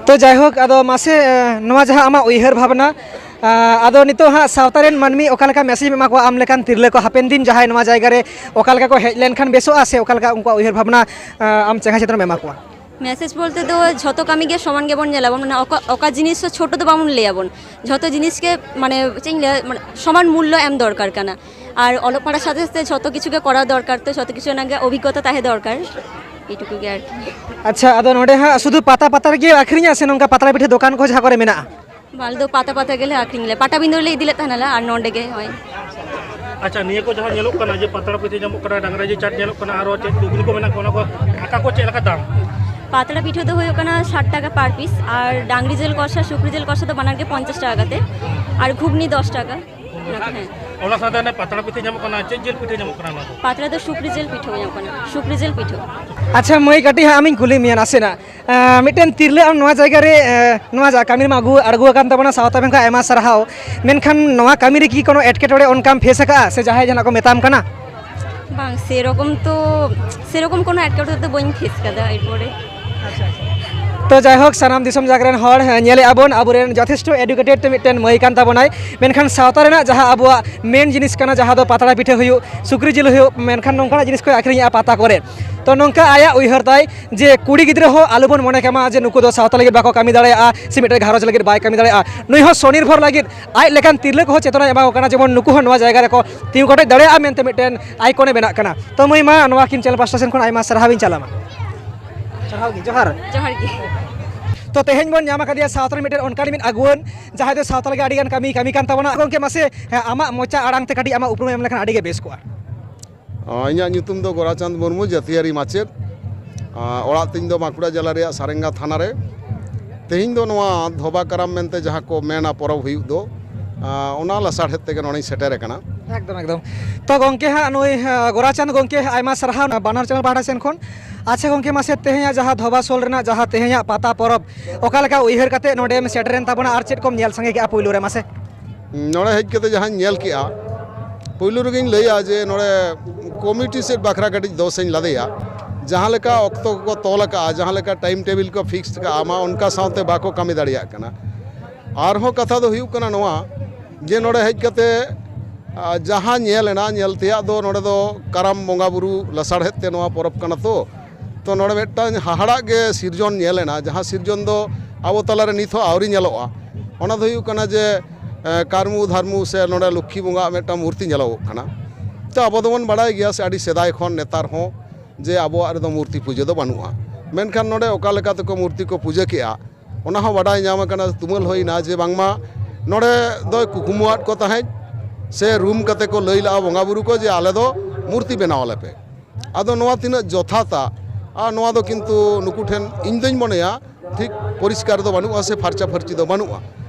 ᱛᱚ ᱡᱟᱭᱦᱳᱠ, ᱟᱫᱚ ᱢᱟᱥᱮ, ᱮ, ᱱᱚᱣᱟ ᱡᱟᱦᱟᱸ ᱟᱢᱟᱜ ᱩᱭᱦᱟᱹᱨ ᱵᱷᱟᱵᱽᱱᱟ, ᱟ, ᱟᱫᱚ ᱱᱤᱛᱚᱜ ᱦᱟᱸᱜ ᱥᱟᱶᱛᱟ ᱨᱮᱱ ᱢᱟᱹᱱᱢᱤ ᱚᱠᱟ ᱞᱮᱠᱟ message ᱮᱢ ᱮᱢᱟ ᱠᱚᱣᱟ ᱟᱢ ᱞᱮᱠᱟᱱ ᱛᱤᱨᱞᱟᱹ ᱠᱚ, ᱦᱟᱯᱮᱱ ᱫᱤᱱ ᱡᱟᱦᱟᱸᱭ ᱱᱚᱣᱟ ᱡᱟᱭᱜᱟ ᱨᱮ ᱚᱠᱟ ᱞᱮᱠᱟ ᱠᱚ ᱦᱮᱡ ᱞᱮᱱᱠᱷᱟᱱ ᱵᱮᱥᱚᱜᱼᱟ ᱥᱮ ᱚᱠᱟ ᱞᱮᱠᱟ ᱩᱱᱠᱩᱣᱟᱜ ᱩᱭᱦᱟᱹᱨ ᱵᱷᱟᱵᱽᱱᱟ, ᱟ, ᱟᱢ ᱪᱮᱸᱜᱷᱟ ᱪᱤᱛᱟᱹᱨᱮᱢ ᱮᱢᱟ ᱠᱚᱣᱟ? Message ᱵᱚᱞᱛᱮ ᱫᱚ ᱡᱷᱚᱛᱚ ᱠᱟᱹᱢᱤ ᱜᱮ ᱥᱚᱢᱟᱱ ᱜᱮᱵᱚᱱ ᱧᱮᱞᱟᱵᱚᱱ, ᱢᱟᱱᱮ ᱚᱠᱟ, ᱚᱠᱟ ᱡᱤᱱᱤᱥ ᱦᱚᱸ ᱪᱷᱳᱴᱳ ᱫᱚ ᱵᱟᱵᱚᱱ ᱞᱟᱹᱭᱟᱵᱚᱱ, ᱡᱷᱚᱛᱚ ᱡᱤᱱᱤᱥ ᱜᱮ ᱢᱟᱱᱮ ᱪᱮᱫ ᱤᱧ ᱞᱟᱹᱭᱟ, ᱢᱟᱱᱮ ᱥᱚᱢᱟᱱ ᱢᱩᱞᱞᱚ ᱮᱢ ᱫᱚᱨᱠᱟᱨ ᱠᱟᱱᱟ᱾ ᱟᱨ ᱚᱞᱚᱜ ᱯᱟᱲᱦᱟᱜ ᱥᱟᱶᱛᱮ ᱥᱟᱶᱛᱮ ᱡᱷᱚᱛᱚ ᱠᱤᱪᱷᱩ ᱜᱮ ᱠᱚᱨᱟᱣ ᱫᱚᱨᱠᱟᱨ, ᱛᱚ ᱡᱷᱚᱛᱚ ᱠᱤᱪᱷᱩ ᱨᱮᱱᱟᱜ ᱜᱮ ᱚᱵᱷᱤᱜᱽᱜᱚᱛᱟ ᱛᱟᱦᱮᱸ ᱫᱚᱨᱠᱟᱨ, ᱮᱴᱩᱠᱩ ᱜᱮ ᱟᱨᱠᱤ᱾ ᱟᱪᱪᱷᱟ, ᱟᱫᱚ ᱱᱚᱰᱮ ᱦᱟᱸᱜ ᱥᱩᱫᱷᱩ ᱯᱟᱛᱟ ᱯᱟᱛᱟ ᱨᱮᱜᱮ ᱟᱹᱠᱷᱨᱤᱧᱟ ᱥᱮ ᱱᱚᱝᱠᱟ ᱯᱟᱛᱲᱟ ᱯᱤᱴᱷᱟᱹ ᱫᱚᱠᱟᱱ ᱠᱚ ᱡᱟᱦᱟᱸ ᱠᱚᱨᱮ ᱢᱮᱱᱟᱜᱼᱟ? ᱵᱟᱝ, ᱟᱞᱮ ᱫᱚ ᱯᱟᱛᱟ ᱯᱟᱛᱟ ᱜᱮᱞᱮ ᱟᱠᱷᱨᱤᱧ ᱞᱮ, ᱯᱟᱴᱟᱵᱤᱸᱫᱟᱹ ᱨᱮᱞᱮ ᱤᱫᱤ ᱞᱮᱫ ᱛᱟᱦᱮᱱᱟᱞᱮ, ᱟᱨ ᱱᱚᱰᱮ ᱜᱮ ᱱᱚᱜᱼᱚᱭ᱾ ᱟᱪᱪᱷᱟ, ᱱᱤᱭᱟᱹ ᱠᱚ ᱡᱟᱦᱟᱸ ᱧᱮᱞᱚᱜ ᱠᱟᱱᱟ ᱡᱮ ᱯᱟᱛᱲᱟ ᱯᱤᱴᱷᱟᱹ ᱧᱟᱢᱚᱜ ᱠᱟᱱᱟ, ᱰᱟᱝᱨᱟ ᱡᱤᱞ ᱪᱟᱴ ᱧᱮᱞᱚᱜ ᱠᱟᱱᱟ, ᱟᱨᱚ ᱪᱮᱫ ᱜᱷᱩᱜᱽᱱᱤ ᱠᱚ ᱢᱮᱱᱟᱜ ᱠᱚᱣᱟ, ᱚᱱᱟ ᱠᱚ ᱟᱠᱟ ᱠᱚ ᱪᱮᱫ ᱞᱮᱠᱟ ᱫᱟᱢ? ᱯᱟᱛᱲᱟ ᱯᱤᱴᱷᱟᱹ ᱫᱚ ᱦᱩᱭᱩᱜ ᱠᱟᱱᱟ ᱥᱟᱴ ᱴᱟᱠᱟ per piece, ᱟᱨ ᱰᱟᱝᱨᱤ ᱡᱤᱞ ᱠᱚᱥᱟ, ᱥᱩᱠᱨᱤ ᱡᱤᱞ ᱠᱚᱥᱟ ᱫᱚ ᱵᱟᱱᱟᱨ ᱜᱮ ᱯᱚᱧᱪᱟᱥ ᱴᱟᱠᱟ ᱠᱟᱛᱮ, ᱟᱨ ᱜᱷᱩᱜᱽᱱᱤ ᱫᱚᱥ ᱴᱟᱠᱟ᱾ ᱚᱱᱟ ᱠᱚ, ᱦᱮᱸ᱾ ᱚᱱᱟ ᱥᱟᱶᱛᱮ ᱚᱱᱮ ᱯᱟᱛᱲᱟ ᱯᱤᱴᱷᱟᱹ ᱧᱟᱢᱚᱜ ᱠᱟᱱᱟ, ᱪᱮᱫ ᱡᱤᱞ ᱯᱤᱴᱷᱟᱹ ᱧᱟᱢᱚᱜ ᱠᱟᱱᱟ ᱚᱱᱟ ᱫᱚ? ᱯᱟᱛᱲᱟ ᱫᱚ ᱥᱩᱠᱨᱤ ᱡᱤᱞ ᱯᱤᱴᱷᱟᱹ ᱧᱟᱢᱚᱜ ᱠᱟᱱᱟ, ᱥᱩᱠᱨᱤ ᱡᱤᱞ ᱯᱤᱴᱷᱟᱹ᱾ ᱟᱪᱪᱷᱟ ᱢᱟᱹᱭ, ᱠᱟᱹᱴᱤᱡ ᱦᱟᱸᱜ ᱟᱢᱤᱧ ᱠᱩᱞᱤ ᱢᱮᱭᱟ ᱱᱟᱥᱮᱱᱟᱜ᱾ ᱟᱸ, ᱢᱤᱫᱴᱮᱱ ᱛᱤᱨᱞᱟᱹ ᱟᱢ ᱱᱚᱣᱟ ᱡᱟᱭᱜᱟ ᱨᱮ, ᱟᱸ, ᱱᱚᱣᱟ ᱡᱟ-, ᱠᱟᱹᱢᱤ ᱨᱮᱢ ᱟᱹᱜᱩ, ᱟᱬᱜᱚ ᱟᱠᱟᱱ ᱛᱟᱵᱚᱱᱟ, ᱥᱟᱶᱛᱟ ᱵᱮᱝᱠ ᱠᱷᱚᱱ ᱟᱭᱢᱟ ᱥᱟᱨᱦᱟᱣ᱾ ᱢᱮᱱᱠᱷᱟᱱ ᱱᱚᱣᱟ ᱠᱟᱹᱢᱤ ᱨᱮ ᱠᱤ ᱠᱳᱱᱳ ᱮᱴᱠᱮᱴᱚᱬᱮ ᱚᱱᱠᱟᱢ ᱯᱷᱮᱥ ᱟᱠᱟᱫᱼᱟ ᱥᱮ ᱡᱟᱦᱟᱸᱭ ᱡᱟᱦᱟᱱᱟᱜ ᱠᱚ ᱢᱮᱛᱟᱢ ᱠᱟᱱᱟ? ᱵᱟᱝ, ᱥᱮᱨᱚᱠᱚᱢ ᱛᱚ, ᱥᱮᱨᱚᱠᱚᱢ ᱠᱳᱱᱳ ᱮᱴᱠᱮᱴᱚᱬᱮ ᱫᱚ ᱵᱟᱹᱧ ᱯᱷᱮᱥ ᱠᱟᱫᱟ ᱮᱨᱯᱚᱨᱮ᱾ ᱛᱚ ᱡᱟᱭᱦᱳᱠ, ᱥᱟᱱᱟᱢ ᱫᱤᱥᱚᱢ ᱡᱟᱠ ᱨᱮᱱ ᱦᱚᱲ, ᱦᱮᱸ, ᱧᱮᱞᱮᱫᱼᱟ ᱵᱚᱱ, ᱟᱵᱚᱨᱮᱱ ᱡᱚᱛᱷᱮᱥᱴᱚ educated ᱛᱚ ᱢᱤᱫᱴᱮᱱ ᱢᱟᱹᱭ ᱠᱟᱱ ᱛᱟᱵᱚᱱᱟᱭ, ᱢᱮᱱᱠᱷᱟᱱ ᱥᱟᱶᱛᱟ ᱨᱮᱱᱟᱜ ᱡᱟᱦᱟᱸ ᱟᱵᱚᱣᱟᱜ main ᱡᱤᱱᱤᱥ ᱠᱟᱱᱟ, ᱡᱟᱦᱟᱸ ᱫᱚ ᱯᱟᱛᱲᱟ ᱯᱤᱴᱷᱟᱹ ᱦᱩᱭᱩᱜ, ᱥᱩᱠᱨᱤ ᱡᱤᱞ ᱦᱩᱭᱩᱜ, ᱢᱮᱱᱠᱷᱟᱱ ᱱᱚᱝᱠᱟᱱᱟᱜ ᱡᱤᱱᱤᱥ ᱠᱚᱭ ᱟᱠᱷᱨᱤᱧᱮᱫᱼᱟ ᱯᱟᱛᱟ ᱠᱚᱨᱮ᱾ ᱛᱚ ᱱᱚᱝᱠᱟ ᱟᱭᱟᱜ ᱩᱭᱦᱟᱹᱨ ᱛᱟᱭ ᱡᱮ ᱠᱩᱲᱤ ᱜᱤᱫᱽᱨᱟᱹ ᱦᱚᱸ ᱟᱞᱚᱵᱚᱱ ᱢᱚᱱᱮ ᱠᱟᱢᱟ ᱡᱮ ᱱᱩᱠᱩ ᱫᱚ ᱥᱟᱶᱛᱟ ᱞᱟᱹᱜᱤᱫ ᱵᱟᱠᱚ ᱠᱟᱹᱢᱤ ᱫᱟᱲᱮᱭᱟᱜᱼᱟ ᱥᱮ ᱢᱤᱫᱴᱮᱱ ᱜᱷᱟᱨᱚᱸᱡᱽ ᱞᱟᱹᱜᱤᱫ ᱵᱟᱭ ᱠᱟᱹᱢᱤ ᱫᱟᱲᱮᱭᱟᱜᱼᱟ᱾ ᱱᱩᱭ ᱦᱚᱸ ᱥᱚᱱᱤᱨᱵᱷᱚᱨ ᱞᱟᱹᱜᱤᱫ ᱟᱡ ᱞᱮᱠᱟᱱ ᱛᱤᱨᱞᱟᱹ ᱠᱚᱦᱚᱸ ᱪᱮᱛᱚᱱᱟᱭ ᱮᱢᱟ ᱠᱚ ᱠᱟᱱᱟ, ᱡᱮᱢᱚᱱ ᱱᱩᱠᱩ ᱦᱚᱸ ᱱᱚᱣᱟ ᱡᱟᱭᱜᱟ ᱨᱮᱠᱚ ᱛᱤᱸᱜᱩ ᱠᱮᱴᱮᱡ ᱫᱟᱲᱮᱭᱟᱜᱼᱟ ᱢᱮᱱᱛᱮ ᱢᱤᱫᱴᱮᱱ icon ᱮ ᱵᱮᱱᱟᱜ ᱠᱟᱱᱟ᱾ ᱛᱚ ᱢᱟᱹᱭ, ᱢᱟ ᱱᱚᱣᱟ ᱠᱤᱱ channel ᱯᱟᱥᱴᱟ ᱥᱮᱱ ᱠᱷᱚᱱ ᱟᱭᱢᱟ ᱥᱟᱨᱦᱟᱣ ᱤᱧ ᱪᱟᱞᱟᱢᱟ᱾ ᱥᱟᱨᱦᱟᱣ ᱜᱮ, ᱡᱚᱦᱟᱨ᱾ ᱡᱚᱦᱟᱨ ᱜᱮ᱾ ᱛᱚ ᱛᱮᱦᱮᱧ ᱵᱚᱱ ᱧᱟᱢ ᱟᱠᱟᱫᱮᱭᱟ ᱥᱟᱶᱛᱟ ᱨᱮ ᱢᱤᱫᱴᱮᱱ ᱚᱱᱠᱟᱱ ᱢᱤᱫ ᱟᱹᱜᱩᱣᱟᱹᱱ, ᱡᱟᱦᱟᱸᱭ ᱫᱚ ᱥᱟᱶᱛᱟ ᱞᱟᱹᱜᱤᱫ ᱟᱹᱰᱤ ᱜᱟᱱ ᱠᱟᱹᱢᱤ, ᱠᱟᱹᱢᱤ ᱠᱟᱱ ᱛᱟᱵᱚᱱᱟ᱾ ᱜᱚᱢᱠᱮ, ᱢᱟᱥᱮ, ᱦᱮᱸ, ᱟᱢᱟᱜ ᱢᱚᱪᱟ ᱟᱲᱟᱝ ᱛᱮ ᱠᱟᱹᱴᱤᱡ ᱟᱢᱟᱜ ᱩᱯᱨᱩᱢ ᱮᱢ ᱞᱮᱠᱷᱟᱱ ᱟᱹᱰᱤ ᱜᱮ ᱵᱮᱥ ᱠᱚᱜᱼᱟ᱾ ᱟᱸ, ᱤᱧᱟᱹᱜ ᱧᱩᱛᱩᱢ ᱫᱚ ᱜᱳᱨᱟᱪᱟᱸᱫᱽ ᱢᱩᱨᱢᱩ, ᱡᱟᱹᱛᱤᱭᱟᱹᱨᱤ ᱢᱟᱪᱮᱫ᱾ ᱟᱸ, ᱚᱲᱟᱜ ᱛᱤᱧ ᱫᱚ ᱵᱟᱸᱠᱩᱲᱟ ᱡᱮᱞᱟ ᱨᱮᱭᱟᱜ ᱥᱟᱨᱮᱝᱜᱟ ᱛᱷᱟᱱᱟ ᱨᱮ᱾ ᱛᱮᱦᱮᱧ ᱫᱚ ᱱᱚᱣᱟ ᱫᱷᱚᱵᱟ ᱠᱟᱨᱟᱢ ᱢᱮᱱᱛᱮ ᱡᱟᱦᱟᱸ ᱠᱚ ᱢᱮᱱᱟ ᱯᱚᱨᱚᱵᱽ ᱦᱩᱭᱩᱜ ᱫᱚ, ᱟᱸ, ᱚᱱᱟ ᱞᱟᱥᱟᱲᱦᱮᱫ ᱛᱮᱜᱮ ᱱᱚᱰᱮᱧ ᱥᱮᱴᱮᱨ ᱟᱠᱟᱱᱟ᱾ ᱮᱠᱫᱚᱢ, ᱮᱠᱫᱚᱢ᱾ ᱛᱚ ᱜᱚᱢᱠᱮ ᱦᱟᱸᱜ ᱱᱩᱭ, ᱟᱸ, ᱜᱳᱨᱟᱪᱟᱸᱫᱽ ᱜᱚᱢᱠᱮ ᱟᱭᱢᱟ ᱥᱟᱨᱦᱟᱣ ᱵᱟᱱᱟᱨ channel ᱯᱟᱦᱴᱟ ᱥᱮᱱ ᱠᱷᱚᱱ᱾ ᱟᱪᱪᱷᱟ ᱜᱚᱢᱠᱮ, ᱢᱟᱥᱮ ᱛᱮᱦᱮᱧᱟᱜ ᱡᱟᱦᱟᱸ ᱫᱷᱚᱵᱟ ᱥᱳᱞ ᱨᱮᱱᱟᱜ ᱡᱟᱦᱟᱸ ᱛᱮᱦᱮᱧᱟᱜ ᱯᱟᱛᱟ ᱯᱚᱨᱚᱵᱽ, ᱚᱠᱟ ᱞᱮᱠᱟ ᱩᱭᱦᱟᱹᱨ ᱠᱟᱛᱮ ᱱᱚᱰᱮᱢ ᱥᱮᱴᱮᱨᱮᱱ ᱛᱟᱵᱚᱱᱟ ᱟᱨ ᱪᱮᱫ ᱠᱚᱢ ᱧᱮᱞ ᱥᱟᱸᱜᱮ ᱠᱮᱜᱼᱟ ᱯᱩᱭᱞᱩ ᱨᱮ ᱢᱟᱥᱮ? ᱱᱚᱰᱮ ᱦᱮᱡ ᱠᱟᱛᱮ ᱡᱟᱦᱟᱸᱧ ᱧᱮᱞ ᱠᱮᱜᱼᱟ, ᱯᱩᱭᱞᱩ ᱨᱮᱜᱮᱧ ᱞᱟᱹᱭᱟ ᱡᱮ ᱱᱚᱰᱮ ᱠᱚᱢᱤᱴᱤ ᱥᱮᱫ ᱵᱟᱠᱷᱨᱟ ᱠᱟᱹᱴᱤᱡ ᱫᱳᱥ ᱤᱧ ᱞᱟᱫᱮᱭᱟ᱾ ᱡᱟᱦᱟᱸ ᱞᱮᱠᱟ ᱚᱠᱛᱚ ᱠᱚᱠᱚ ᱛᱚᱞ ᱟᱠᱟᱜᱼᱟ, ᱡᱟᱦᱟᱸ ᱞᱮᱠᱟ time table ᱠᱚ fix ᱟᱠᱟᱜᱼᱟ, ᱢᱟ ᱚᱱᱠᱟ ᱥᱟᱶᱛᱮ ᱵᱟᱠᱚ ᱠᱟᱹᱢᱤ ᱫᱟᱲᱮᱭᱟᱜ ᱠᱟᱱᱟ᱾ ᱟᱨᱦᱚᱸ ᱠᱟᱛᱷᱟ ᱫᱚ ᱦᱩᱭᱩᱜ ᱠᱟᱱᱟ ᱱᱚᱣᱟ, ᱡᱮ ᱱᱚᱰᱮ ᱦᱮᱡ ᱠᱟᱛᱮ, ᱟ, ᱡᱟᱦᱟᱸ ᱧᱮᱞ ᱮᱱᱟ, ᱧᱮᱞ ᱛᱮᱭᱟᱜ ᱫᱚ ᱱᱚᱰᱮ ᱫᱚ ᱠᱟᱨᱟᱢ ᱵᱚᱸᱜᱟ ᱵᱩᱨᱩ ᱞᱟᱥᱟᱲᱦᱮᱫ ᱛᱮ ᱱᱚᱣᱟ ᱯᱚᱨᱚᱵᱽ ᱠᱟᱱᱟ ᱛᱚ, ᱛᱚ ᱱᱚᱰᱮ ᱢᱤᱫᱴᱟᱝ ᱦᱟᱦᱟᱲᱟᱜ ᱜᱮ ᱥᱤᱨᱡᱚᱱ ᱧᱮᱞ ᱮᱱᱟ, ᱡᱟᱦᱟᱸ ᱥᱤᱨᱡᱚᱱ ᱫᱚ ᱟᱵᱚ ᱛᱟᱞᱟᱨᱮ ᱱᱤᱛ ᱦᱚᱸ ᱟᱹᱣᱨᱤ ᱧᱮᱞᱚᱜᱼᱟ᱾ ᱚᱱᱟ ᱫᱚ ᱦᱩᱭᱩᱜ ᱠᱟᱱᱟ ᱡᱮ, ᱮ, ᱠᱟᱹᱨᱢᱩ ᱫᱷᱟᱨᱢᱩ ᱥᱮ ᱱᱚᱰᱮ ᱞᱚᱠᱠᱷᱤ ᱵᱚᱸᱜᱟᱣᱟᱜ ᱢᱤᱫᱴᱟᱝ ᱢᱩᱨᱛᱤ ᱧᱮᱞᱚᱜᱚᱜ ᱠᱟᱱᱟ᱾ ᱛᱚ ᱟᱵᱚ ᱫᱚᱵᱚᱱ ᱵᱟᱲᱟᱭ ᱜᱮᱭᱟ ᱥᱮ ᱟᱹᱰᱤ ᱥᱮᱫᱟᱭ ᱠᱷᱚᱱ ᱱᱮᱛᱟᱨ ᱦᱚᱸ ᱡᱮ ᱟᱵᱚᱣᱟᱜ ᱨᱮᱫᱚ ᱢᱩᱨᱛᱤ ᱯᱩᱡᱟᱹ ᱫᱚ ᱵᱟᱹᱱᱩᱜᱼᱟ, ᱢᱮᱱᱠᱷᱟᱱ ᱱᱚᱰᱮ ᱚᱠᱟ ᱞᱮᱠᱟ ᱛᱮᱠᱚ ᱢᱩᱨᱛᱤ ᱠᱚ ᱯᱩᱡᱟᱹ ᱠᱮᱜᱼᱟ, ᱚᱱᱟ ᱦᱚᱸ ᱵᱟᱰᱟᱭ ᱧᱟᱢ ᱟᱠᱟᱱᱟ, ᱛᱩᱢᱟᱹᱞ ᱦᱩᱭᱱᱟ ᱡᱮ ᱵᱟᱝᱢᱟ ᱱᱚᱰᱮ ᱫᱚᱭ ᱠᱩᱠᱢᱩᱣᱟᱫ ᱠᱚ ᱛᱟᱦᱮᱸᱫ, ᱥᱮ ᱨᱩᱢ ᱠᱟᱛᱮ ᱠᱚ ᱞᱟᱹᱭ ᱞᱟᱜᱼᱟ ᱵᱚᱸᱜᱟ ᱵᱩᱨᱩ ᱠᱚ ᱡᱮ ᱟᱞᱮ ᱫᱚ ᱢᱩᱨᱛᱤ ᱵᱮᱱᱟᱣ ᱟᱞᱮ ᱯᱮ᱾ ᱟᱫᱚ ᱱᱚᱣᱟ ᱛᱤᱱᱟᱹᱜ ᱡᱚᱛᱷᱟᱛᱟ, ᱟᱨ ᱱᱚᱣᱟ ᱫᱚ ᱠᱤᱱᱛᱩ ᱱᱩᱠᱩ ᱴᱷᱮᱱ ᱤᱧ ᱫᱚᱧ ᱢᱚᱱᱮᱭᱟ ᱴᱷᱤᱠ ᱯᱚᱨᱤᱥᱠᱟᱨ ᱫᱚ ᱵᱟᱹᱱᱩᱜᱼᱟ ᱥᱮ ᱯᱷᱟᱨᱪᱟ ᱯᱷᱟᱹᱨᱪᱤ ᱫᱚ ᱵᱟᱹᱱᱩᱜᱼᱟ᱾